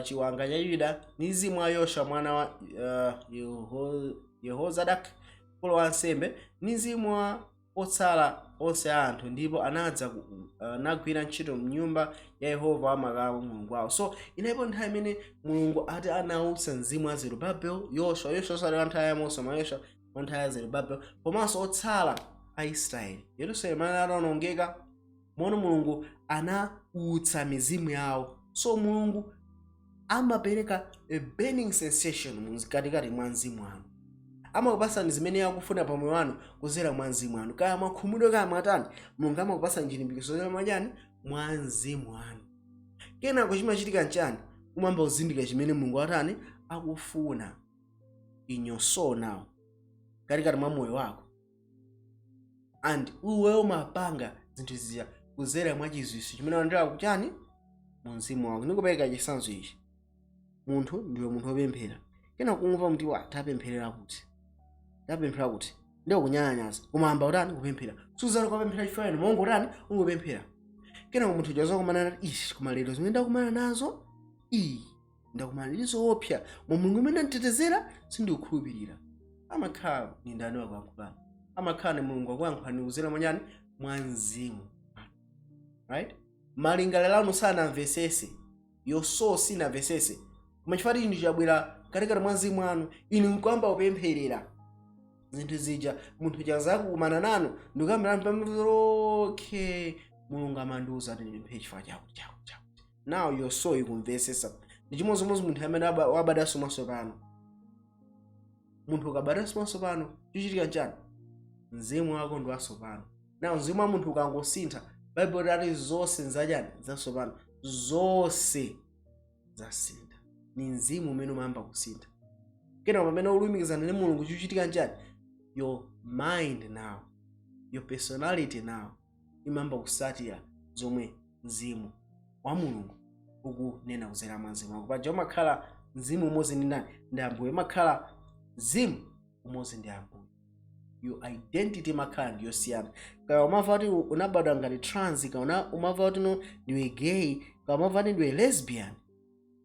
chiwanga cha Yuda, ndi mzimu wa Yoswa mwana wa Yehozadak mkulu wa ansembe, ndi mzimu wa otsala onse a anthu, ndipo anadza anagwira ntchito mnyumba ya Yehova wamakamu, Mulungu wawo." So inalipo nthawi imene Mulungu ati anautsa mzimu wa Zerubabel, Yoswa. Yoswa osati wa nthawi ya Mose, koma Yoswa wa nthawi ya Zerubabel, komanso otsala a Israeli. Yerusalemu anali atawonongeka mono, Mulungu anautsa mizimu yawo. So Mulungu amapereka a burning sensation mkatikati mwa mzimu wanu, amakupasani zimene akufuna pa moyo wanu kuzera mwa mzimu wanu. Kaya mwakhumudwa, kaya mwatani, Mulungu amakupasani chilimbikitso kuzera mwachani? Mwa mzimu wanu. Kenako chimachitika nchani? Umamba kuzindikira chimene Mulungu atani? Akufuna in your soul now, katikati mwa moyo wako, and iwe umapanga zinthu zija kuzera mwa chiziwiso chimene wandira kuchani? Mu mzimu wako. Ndikupereka chitsanzo ichi: munthu ndiwe munthu wopemphera, kena kumva mti wa tapempherera kuti, tapemphera kuti, ndiwo kunyalanyaza, koma utani? Kupemphera. Suzalo kupemphera chifukwa ino mongo utani? Ungopemphera. Kena munthu uja zakumana nati ishi, koma lero zimene ndakumana nazo, iyi ndakumana ndi zoopsa, mwa Mulungu imene anditetezera, sindikukhulupirira. Amakhala ni ndani wakuyankhulani? Amakhala ni Mulungu akuyankhulani kuzera mwachani? Mwa mzimu, right? Malingaliro anu sanamvesese, your soul sinamvesese, koma chifukwa chinthu chabwera katikati mwa mzimu anu, inu nkuyamba kupempherera zinthu zija. Munthu chazakukumana nanu ndikuyambira, okay, Mulungu amandiuza kuti ndipemphere chifukwa chakuti, chakuti, chakuti. Now your soul ikumvesesa. Ndi chimodzimodzi munthu amene wabadwanso mwatsopano. Munthu ukabadwanso mwatsopano, chichitika nchani? Mzimu wako ndi watsopano. Now mzimu wa munthu ukangosintha, Baibulo lati zonse nzachani? Zatsopano. Zonse zasintha. Ni mzimu umene umayamba kusintha. Kena pamene ulumikizana ndi Mulungu, chichitika nchani? Your mind now, your personality now imayamba kusatira zomwe mzimu wa Mulungu ukunena kuzera mwa mzimu wako. Paja umakhala mzimu umodzi ndi ndani? Ndi Ambuye. Umakhala mzimu umodzi ndi Ambuye. Your identity imakhala ndiyosiyana. Kaya umamva kuti unabadwa ngati trans, kaya umamva kuti no, ndiwe gay, kaya umamva kuti ndiwe lesbian,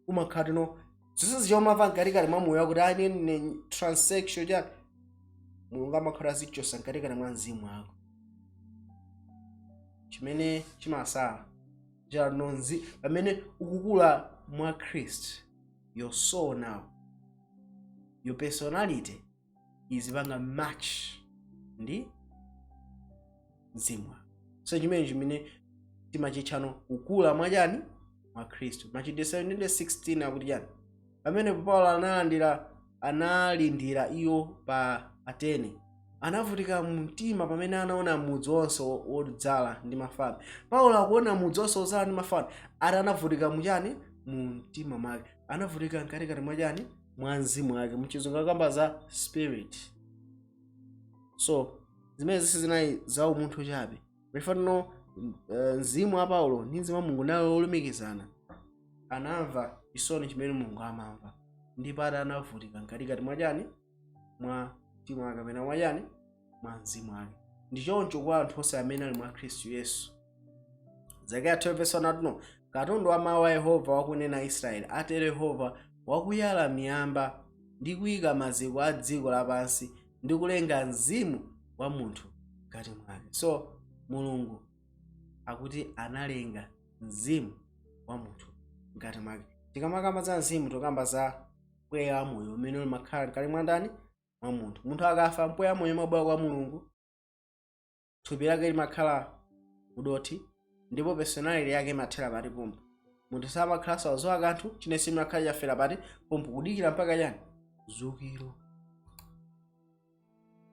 umakhala kuti no, zonse zija umamva mkatikati mwa moyo wakuti ani ne transsexual chani, Mulungu amakhala azichosa mkatikati mwa mzimu wako. Chimene chimasala chanonzi, pamene ukukula mwa Khristu, your soul now, your personality izipanga match ndi mzimu wako. So chimene timachitchano kukula mwachani? Mwa Khristu. Machitidwe 17:16 akuti chani? Pamene Paulo analandira, analindira iwo pa Atene. Anavutika mumtima pamene anaona mudzi wonse wodzala ndi mafano. Paulo akuona mudzi wonse wodzala ndi mafano, ati anavutika muchani? Mu mtima mwake. Anavutika mkatikati mwachani? Mwa mzimu wake. Mchizungu akamba za spirit. So zimene zisi zinali za umunthu chabe. Mifano mzimu wa Paulo ndi mzimu wa Mulungu nawo olumikizana. Anamva chisoni chimene Mulungu amamva, ndipo ati anavutika mkatikati mwachani? Mwa mtima wake, kapena mwachani? Mwa mzimu wake. Ndi choncho kwa anthu onse amene ali mwa Khristu Yesu. Zekariya 12 verse 1 atuno, "Katundu wa mawu a Yehova wakunena Israeli, atero Yehova wakuyala miyamba ndi kuyika maziko a dziko lapansi ndi kulenga mzimu wa munthu mkati mwake." So Mulungu akuti analenga mzimu wa munthu mkati mwake. Tikamakamba za mzimu, tikamba za mpweya wa moyo umene umakhala mkati mwa ndani? Mwa munthu. Munthu akafa, mpweya wa moyo umabwera kwa Mulungu, thupi lake limakhala udothi, ndipo personality yake imathera pati? Pompo. Munthu samakhalanso azowa kanthu, chine simakhala chafera pati? Pompo, kudikira mpaka chani? Zukiro.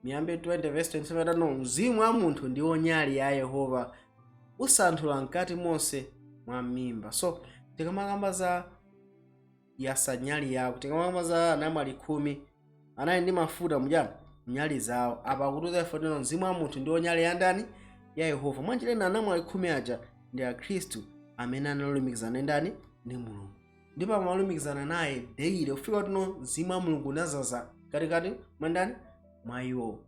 Miyambi 20 verse 27 tano, "Mzimu wa munthu ndiwo nyali ya Yehova, usanthula mkati monse mwa mimba." So tikamakamba za yasa nyali yako, tikamakamba za anamwali 10 anali ndi mafuta mujani? Nyali zawo. Apa akutiuza ife tino, mzimu wa munthu ndiwo nyali ya ndani? Ya Yehova. Mwanjirena anamwali 10 aja ndi Akhristu amene analumikizana ndani? Ndi Mulungu, ndipo amalumikizana naye daily kufika tino mzimu wa Mulungu unazaza katikati mwa ndani? Mwa iwo.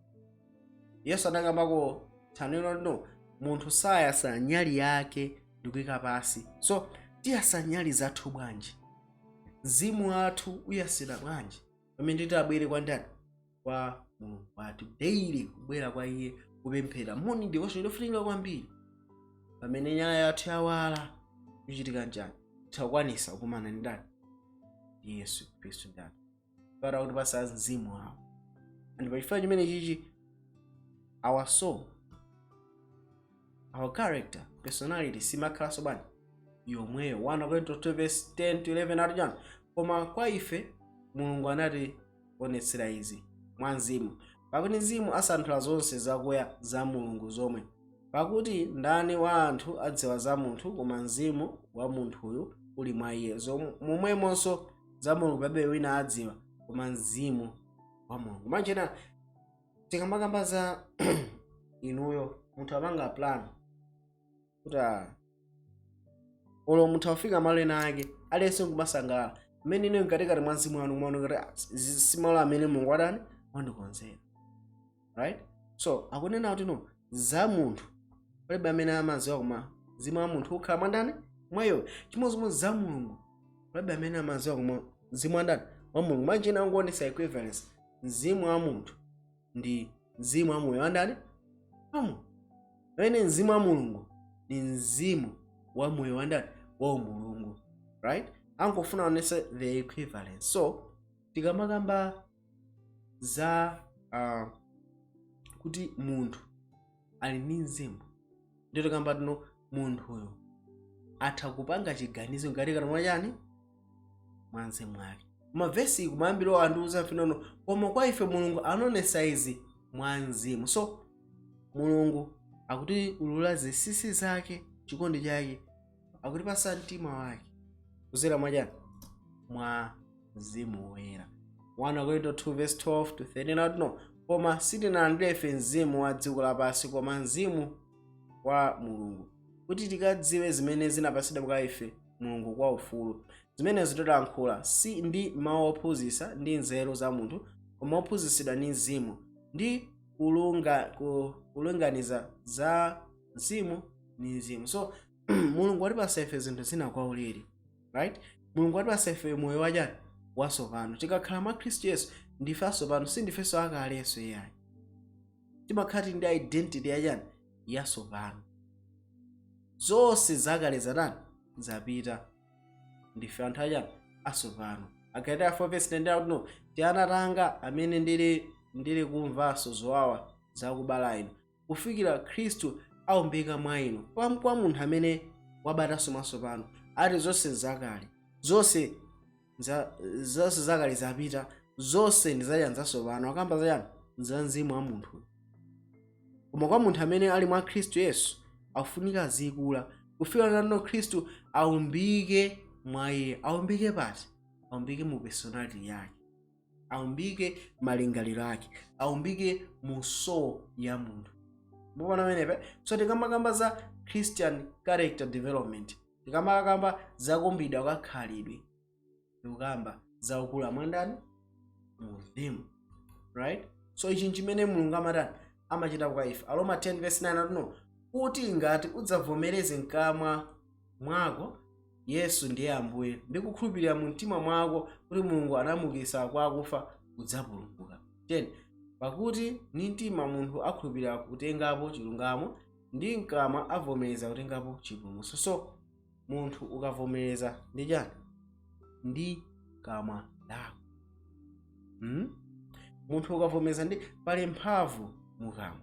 Yesu anakambako thaniro lino, munthu sayasa nyali yake ndikuyika pasi. So tiyasa nyali zathu bwanji? Mzimu wathu uyasira bwanji pamene titabwere kwa ndani? Kwa Mulungu wathu daily, kubwera kwa iye, kupemphera, morning devotion itofunikira kwambiri. Pamene nyala yathu yawala, kuchitika njani? Tikakwanisa kukumana ndi ndani? Ndi Yesu Khristu. Ndani para kuti pasa mzimu wawo. And pachifukwa chimene chichi, our soul, our character, personality simakhalanso bwanji? Yomweyo. 1 Korinto 2 verse 10 to 11 ati chani? "Koma kwa ife Mulungu anationetsera izi mwa mzimu, pakuti mzimu asanthula zonse zakuya za Mulungu zomwe. Pakuti ndani wa anthu adziwa za munthu, koma mzimu wa munthuyu uli mwa iye? Momwemonso za Mulungu palibe wina adziwa, koma mzimu wa Mulungu." Manjena tikamakamba za inuyo, munthu amanga plan kuti olo munthu afika malo ena ake, aliyense nkumasangalala mmene ine mkatikati mwa mzimu wanu mwaona kuti si malo amene Mulungu adani wandikonzera, right? So akunena kuti no, za munthu palibe amene amadziwa koma mzimu wa munthu ukhala mwa ndani? Mwayo. Chimodzimodzi za Mulungu palibe amene amadziwa koma mzimu wa ndani? Wa Mulungu. Manjena angoonesa equivalence, mzimu wa munthu ndi mzimu wa moyo wa ndani? Wa Mulungu, pamene mzimu wa Mulungu ni mzimu wa moyo wa ndani? Wa Mulungu, right? Angofuna aonese the equivalence. So tikamakamba za kuti munthu ali ndi mzimu, ndiyo tikamba tino munthuyo atha kupanga chiganizo mkatikati mwa chani? Mwa mzimu wake. Mavesi kumayambiro andiuza finono, "Koma kwa ife Mulungu anaonesa izi mwa mzimu." So Mulungu akuti ulula zinsinsi zake, chikondi chake, akutipasa mtima wake kuzera mwachani? Mwa mzimu woyera. 1 Korinto 2 verse 12 to 13 akuti no, "Koma sitinalandire ife mzimu wa dziko lapansi, koma mzimu wa Mulungu, kuti tikadziwe zimene zinapasidwa kwa ife Mulungu kwa ufulu. Zimenezo tilankhula, si ndi mawu ophunzitsa ndi nzeru za munthu, koma ophunzitsidwa ndi mzimu, ndi kulunganiza za mzimu ndi mzimu." So Mulungu watipasa ife zinthu zina kwa ulere, right? Mulungu watipasa ife moyo wachani? Watsopano. Tikakhala mwa Khristu Yesu, ndife atsopano, sindifenso akalenso iyayi. Timakhala ndi identity yachani? Yatsopano. Zonse zakale zatani? Zapita. Ndife anthu achani? Atsopano. Agalatiya 4 verse 10 akuti no, "Tiana tanga amene ndili kumvanso zowawa zakubala inu, kufikira Khristu aumbika mwa inu." Kwa munthu amene wabatanso mwatsopano, ati zonse zakale, zonse zakale zapita, zonse ndi zachani? Zatsopano. Akamba zachani? Za mzimu wa munthu. Koma kwa munthu amene ali mwa Khristu Yesu, afunika azikula kufika nano Khristu aumbike mwa iye. Aumbike pati? Aumbike mu personality yake, aumbike malingaliro ake, aumbike mu soul ya munthu. Mukuona pamenepa? So tikamakamba za Christian character development, tikamakamba za kuumbidwa kwa khalidwe, tikukamba za kukula mwandani? Mu mzimu, right? So ichi nchimene Mulungu amatani? Amachita kwa ife. Aroma 10 verse 9 atuno kuti ngati udzavomereze mkamwa mwako Yesu ndiye Ambuye, ndi kukhulupirira mu mtima mwako kuti Mulungu anamukitsa kwa akufa, udzapulumuka. 10 Pakuti ndi mtima munthu akhulupirira kutengapo chilungamo, ndi mkamwa avomereza kutengapo chipulumutso. So munthu ukavomereza ndi chani? Ndi kamwa lako, Munthu ukavomereza ndi, pali mphamvu mukamwa,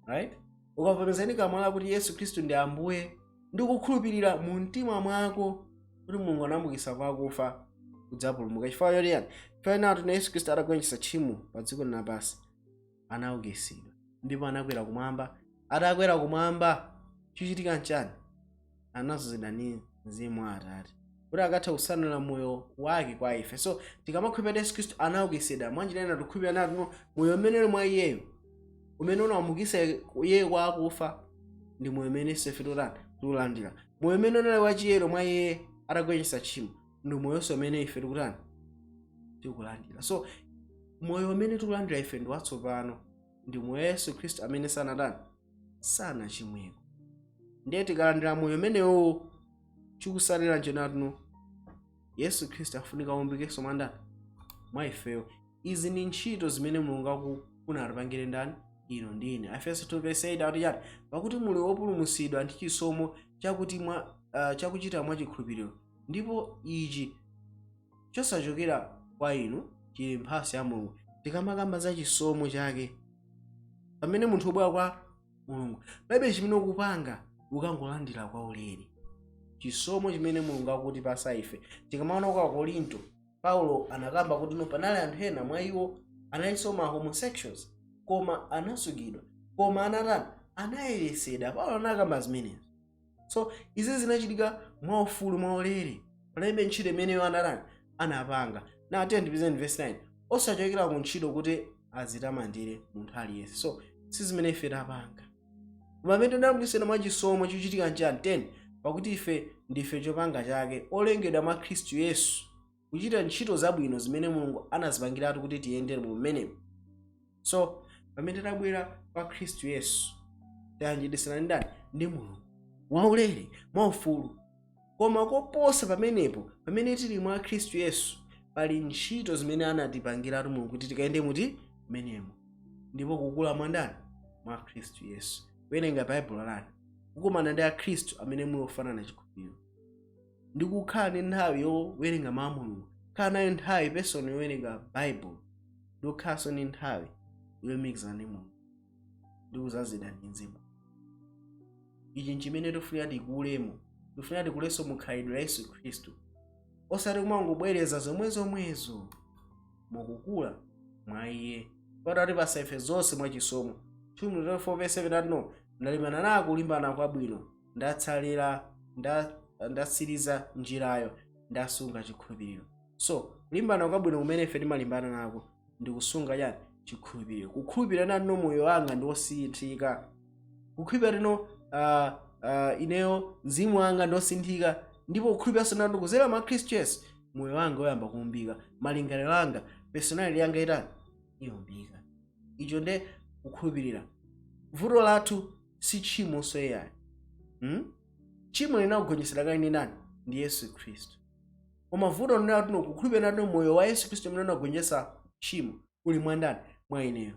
right? Ukavomereza ndi kamwa lako kuti Yesu Khristu ndi Ambuye, ndi kukhulupirira mu mtima mwako kuti Mulungu anamukitsa kwa akufa, udzapulumuka. Chifukwa choti yani? Chifukwa natu Yesu Khristu atagonjetsa tchimo pa dziko lapansi, anaukitsidwa ndipo anakwera kumwamba. Atakwera kumwamba, chichitika nchani? Anazozedwa ndi Mzimu wa Atate kuti akathe kusanula moyo wake kwa ife. So tikamakhulupirira Yesu Khristu anaukitsidwa, mwanjira ina tikukhulupirira natu moyo umene uli mwa iyeyo, umene unamukitsa iye kwa akufa, ndi moyo umene ife tikutani? Tikulandira. Moyo umene unali wachiyero mwa iye atagonjetsa tchimo ndi moyonso umene ife tikutani? Tikulandira. So moyo umene tikulandira ife ndi watsopano, ndi moyo wa Yesu Khristu amene sanatani? Sanachimweko. Ndiye tikalandira moyo umenewo, chikusalira njenatuno Yesu Khristu afunika aumbikenso mwandani? Mwa ifeyo. Izi ndi ntchito zimene Mulungu akufuna atipangire ndani? Ino ndine. Efeso 2 verse 8 akuti chani? Pakuti muli wopulumutsidwa ndi chisomo chakuti mwa chakuchita mwa chikhulupiriro, ndipo ichi chosachokera kwa inu, chili mphatso ya Mulungu. Tikamakamba za chisomo chake, pamene munthu ubwera kwa Mulungu, palibe chimene ukupanga, ukangolandira kwa ulere chisomo chimene Mulungu akutipasa ife. Tikamaona kwa Korinto, Paulo anakamba kuti no, panali anthu ena mwa iwo analinso ma homosexuals, koma anasukidwa, koma anatani? Anayeresedwa. Paulo anakamba zimenezo. So izi zinachitika mwaufulu, mwaulere, panalibe ntchito imeneyo anatani? Anapanga. Na 10 verse 9, osachokera ku ntchito, kuti azitamandire munthu aliyense. So si zimene ife tapanga, koma pamene tinapulumutsidwa mwa chisomo, chikuchitika nchani? 10 Pakuti ife ndife chopanga chake, olengedwa mwa Khristu Yesu kuchita ntchito zabwino, zimene Mulungu anazipangiratu kuti tiyendere mu mmenemo. So pamene tabwera kwa Khristu Yesu, tayanjidisana ndani? Ndi Mulungu, mwaulere, mwaufulu. Koma koposa pamenepo, pamene tili mwa Khristu Yesu, pali ntchito zimene anatipangiratu Mulungu kuti tikayende muti? Menemo. Ndipo kukula mwandani? Mwa Khristu Yesu, kuwerenga Baibulo lanu, kukumana ndi akhristu amene muli ofanana chikhulupiriro, ndi kukhala ndi nthawi yowerenga mawu a Mulungu, khala nayo nthawi personal yowerenga Baibulo, ndi kukhalanso ndi nthawi yolumikizana ndi Mulungu ndi kuzazidwa ndi Mzimu. Ichi nchimene tifunika tikulemo. Tifunika tikulenso mu khalidwe la Yesu Khristu, osati kumangobwereza zomwezomwezo. Mukukula mwa iye, patati ife zonse mwachisomo. 2:4 ati no, ndalimbana nako kulimbana kwabwino, ndatsalira ndatsiriza njirayo, ndasunga chikhulupiriro. So kulimbana kwabwino kumene ife timalimbana nako ndi kusunga chani? Chikhulupiriro. Kukhulupirira nati no, moyo wanga ndi wosinthika. Kukhulupirira tino ineyo mzimu wanga ndi wosinthika, ndipo kukhulupiriranso nati kuzera mwa Khristu Yesu moyo wanga woyamba kuumbika, malingaliro anga, personality yanga itani? Iumbika. Icho nde kukhulupirira. Vuto lathu si tchimo soyayi, Tchimo linakugonjetsedwa kale ndi ndani? Ndi Yesu Khristu. Koma vuto ndinatuno kukhulupirira nati moyo wa Yesu Khristu amene unagonjetsa tchimo uli mwandani? Mwa ineyo.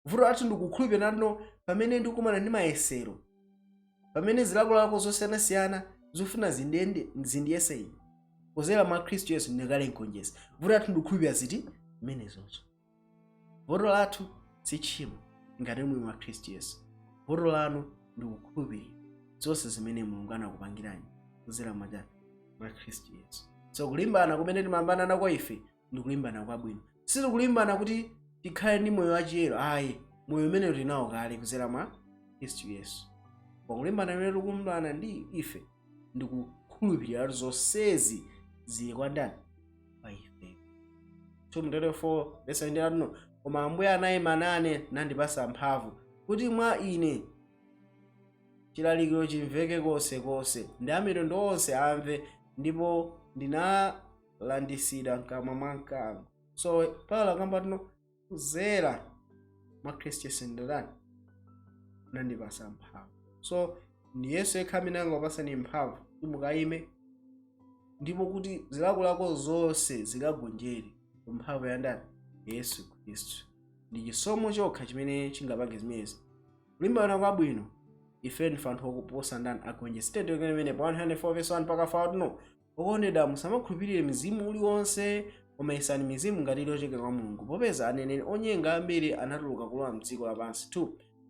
Vuto lathu ndikukhulupirira natino pamene ndikumana ndi mayesero, pamene zilakolako zosiyanasiyana zofuna zindiyese ine, kuzera mwa Khristu Yesu ndikale mgonjetsi. Vuto lathu ndikukhulupirira ziti zimenezozo. Vuto lathu si tchimo ngati muli mwa Khristu Yesu. Vuto lanu ndikukhulupirira zonse zimene Mulungu anakupangirani kuzera mwachani? Mwa Khristu Yesu. So kulimbana kumene timalimbana nako ife ndi kulimbana kwabwino. Sitikulimbana kuti Tikhale ndi moyo wachiyero. Ayi, moyo umene tinawo kale kudzera mwa Khristu Yesu. Pakulimbana imene tikulimbana ndi ife ndikukhulupirira zonsezi zili kwa ndani? Kwa ife. 2:4 verse 17: "Koma Ambuye anayima nane nandipasa mphamvu, kuti mwa ine chilalikiro chimveke konsekonse ndi amitundu onse amve, ndipo ndinalandisidwa mkamwa mwa mkango." So Paulo akamba tino kuzera mwa Khristu Yesu ndani nandipasa mphamvu. So ndi Yesu yekha amene angapasani mphamvu kuti mukayime ndipo kuti zilakolako zonse zikagonjere ku mphamvu ya ndani? Yesu Khristu. Ndi chisomo chokha chimene chingapange zimenezi. Kulimbana kwabwino, ife ndife anthu okuposa ndani? Agonjetsi. Tendekene imene pa 104 verse 1 mpaka 4 tino: "Okondedwa, musamakhulupirire mizimu uliwonse, koma yesani mizimu ngati ili yochokera kwa Mulungu, popeza aneneri onyenga ambiri anatuluka kulowa mdziko lapansi. 2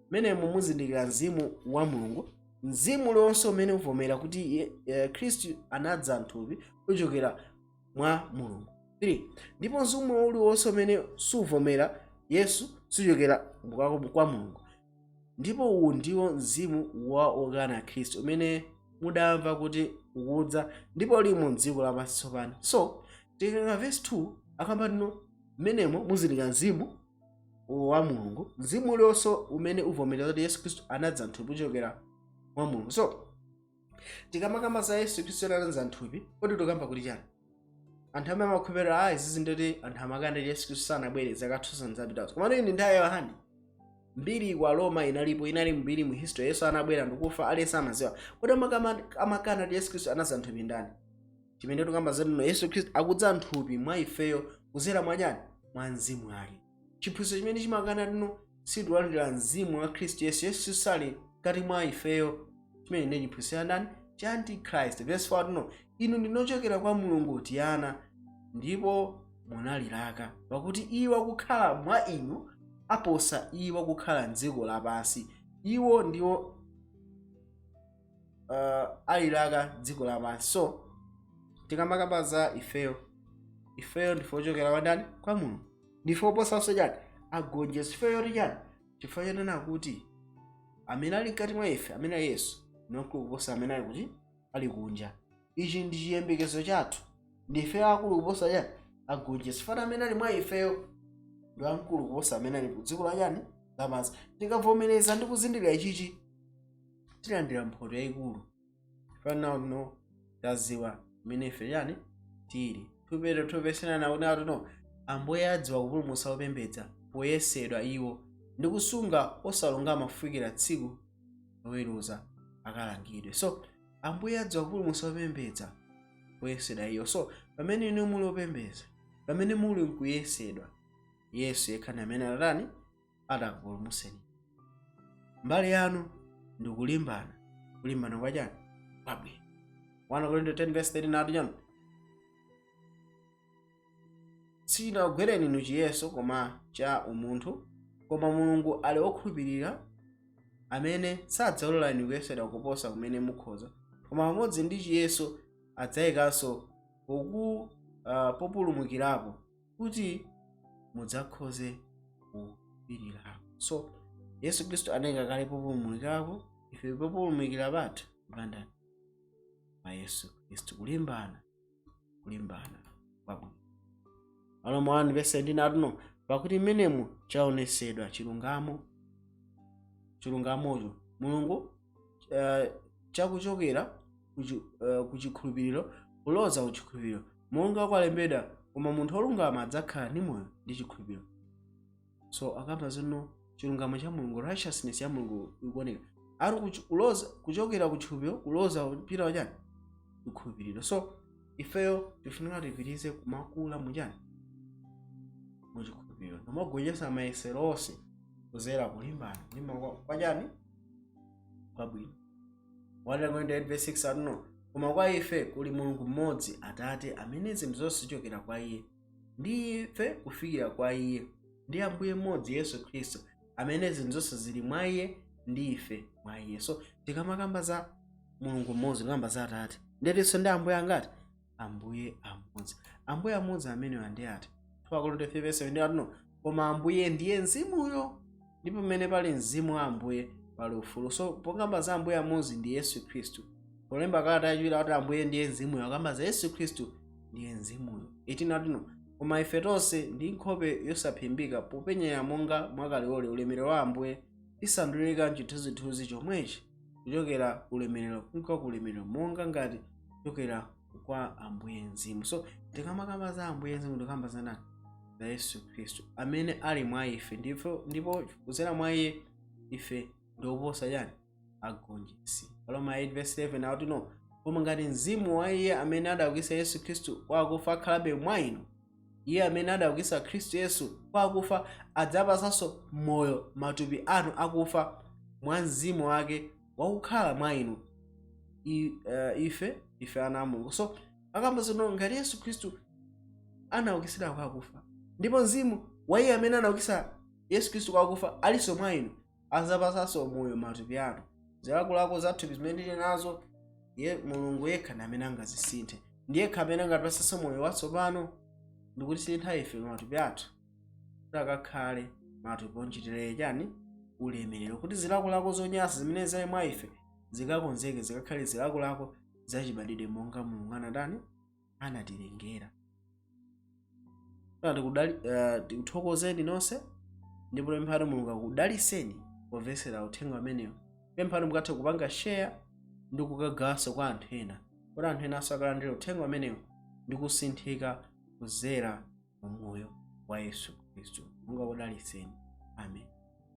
Mmenemo muzindikira mzimu wa Mulungu: mzimu uliwonse umene uvomera kuti Khristu anadza mthupi uchokera mwa Mulungu. 3 Ndipo mzimu uliwonse umene suvomera Yesu suchokera kwa Mulungu, ndipo uwu ndiwo mzimu wa okana Khristu, umene mudamva kuti ukudza, ndipo ulimo mdziko lapansi tsopano." So tikatenga verse 2, akamba tino mmenemo muzindikira mzimu wa Mulungu: mzimu uliwonse umene uvomera kuti Yesu Khristu anadza mthupi uchokera mwa Mulungu. So tikamakamba za Yesu Khristu anadza mthupi, kodi tikamba kuti chani? Anthu amene amakhulupirira a izizi, ndoti anthu amakana kuti Yesu Khristu sanabwere zaka 2000 zapitazo. Komano iyi ndi nthawi ya Yohane, mbiri kwa Roma inalipo, inali mbiri mu history. Yesu anabwera ndikufa, aliyense amaziwa. Kodi amakana kuti Yesu Khristu anadza mthupi ndani? Chimene tikamba zatino, Yesu Khristu akudza mthupi mwa ifeyo kuzera mwa chani? Mwa mzimu wake. Chiphunzitso chimene chimakana tino situlandira mzimu wa Khristu Yesu, Yesu sali mkati mwa ifeyo, chimene ndi chiphunzitso cha ndani? Cha antichrist. Verse 4 tino: "Inu ndinochokera kwa Mulungu, tiana, ndipo munalilaka, pakuti iwo akukhala mwa inu aposa iwo akukhala mdziko lapansi." Iwo ndiwo alilaka dziko lapansi. So tikamakamba za ifeyo, ifeyo ndife ochokera kwa ndani? Kwa Mulungu. Ndife oposanso chani? Agonjetsi. Ifeyo ti chani? Chifukwa chanena kuti amene ali mkati mwa ife, amene ali Yesu, ndi kuposa amene ali kuti ali kunja. Ichi ndi chiyembekezo chathu: ndife akulu kuposa chani? Agonjetsi. Fana amene ali mwa ifeyo ndi amkulu kuposa amene ali ku dziko la chani? Lapansi. Tikavomereza ndi kuzindikira ichichi, tilandira mphoto yayikulu. Fana no taziwa imene ife chani tili. 2 Petro 2 verse 9 akuti atuno Ambuye adziwa kupulumutsa opembedza poyesedwa iwo, ndi kusunga osalungama kufikira tsiku loweruza akalangidwe. So Ambuye adziwa kupulumutsa opembedza poyesedwa iwo. So pamene inu muli opembedza, pamene muli nkuyesedwa, Yesu yekha ndi amene atatani? Atakupulumutseni. Mbali yanu ndikulimbana kulimbana kwa chani? Kwabwino. 1 Korinto 10 verse 13 ati chani? "Sichinakugwereni inu chiyeso koma cha umunthu, koma Mulungu ali wokhulupirira, amene sadzalola inu kuyesedwa kuposa kumene mukhoza, koma pamodzi ndi chiyeso adzayikanso populumukirapo, kuti mudzakhoze kupirirako." So Yesu Khristu anayika kale populumukirapo. Ife populumukira pathu pandani? Pa Yesu Khristu. Kulimbana kulimbana kwabwino. Aroma 1 verse 17 atuno "Pakuti mmenemu chaonesedwa chilungamo, chilungamocho Mulungu chakuchokera kuchikhulupiriro kuloza kuchikhulupiriro, monga kwalembedwa, koma munthu wolungama adzakhala ndi moyo ndi chikhulupiriro." So akamba zino chilungamo cha Mulungu, righteousness ya Mulungu ikuoneka ari kuloza kuchokera kuchikhulupiriro kuloza kupita kuchani? Chikhulupiriro. So ifeyo tifunika tipitirize kumakula muchani? Muchikhulupiriro, nomagonjetsa mayesero onse kuzera kulimbana kulimba kwa chani? Kwabwino. 1 Korinto 8 verse 6 atuno "Koma kwa ife kuli Mulungu mmodzi, Atate, amene zinthu zonse zichokera kwa iye, ndi ife kufikira kwa iye, ndi Ambuye mmodzi Yesu Khristu, amene zinthu zonse zili mwa iye, ndi ife mwa iye." So tikamakamba za Mulungu mmodzi, tikamba za Atate, ndetinso ndi Ambuye angati? Ambuye amodzi. Ambuye amodzi amenewa ndi ati? 2 Korinto 3 verse 7 atuno Koma Ambuye ndiye Mzimuyo, ndipo pamene pali Mzimu wa Ambuye pali ufulu. So pokamba za Ambuye amodzi ndi Yesu Khristu. Polemba kalata yachiwiri akuti Ambuye ndiye Mzimuyo, akamba za Yesu Khristu ndiye Mzimuyo. 18 atino, koma ife tonse ndi nkhope yosaphimbika, popenyera monga mwakalilole ulemerero wa Ambuye, tisandulika mchithunzithunzi chomwechi kuchokera ulemerero kunka ku ulemerero, monga ngati kuchokera kwa Ambuye Mzimu. So tikamakamba za Ambuye Mzimu, tikamba za ndani? Za Yesu Khristu amene ali mwa ife, ndipo kudzera mwa iye ife ndioposa chani? Agonjetsi. Roma 8 verse 11 akuti no, koma ngati mzimu wa iye amene adaukitsa Yesu Khristu kwa akufa akhalabe mwa inu, iye amene adaukitsa Khristu Yesu kwa akufa adzapatsanso moyo matupi anu akufa mwa mzimu wake wakukhala mwa inu. Ife ana a Mulungu. So akamba zino, ngati Yesu Khristu anaukitsidwa kwa akufa, ndipo mzimu wa iye amene anaukitsa Yesu Khristu kwa akufa alinso mwa inu, adzapatsanso moyo matupi anu. Zilakolako zathupi zimene tili nazo, ye Mulungu yekha ndi amene angazisinthe, ndiye yekha amene angatipatsenso moyo watsopano ndikutisintha ife matupi athu kuti akakhale matupi onchitire chani? Ulemerero, kuti zilakolako zonyansa zimene zali mwa ife zikakonzeke, zikakhale zilakolako zachibadwidwe monga Mulungu anatani? Anatilengera. Tikuthokozeni nonse, ndipo pemphani Mulungu akudaliseni pomvetsera uthenga umenewo. Pemphani mukathe kupanga share ndi kukagawanso kwa anthu ena, kuti anthu enanso akalandire uthenga umenewo ndi kusinthika kudzera mu moyo wa Yesu Khristu. Mulungu akudaliseni. Amen.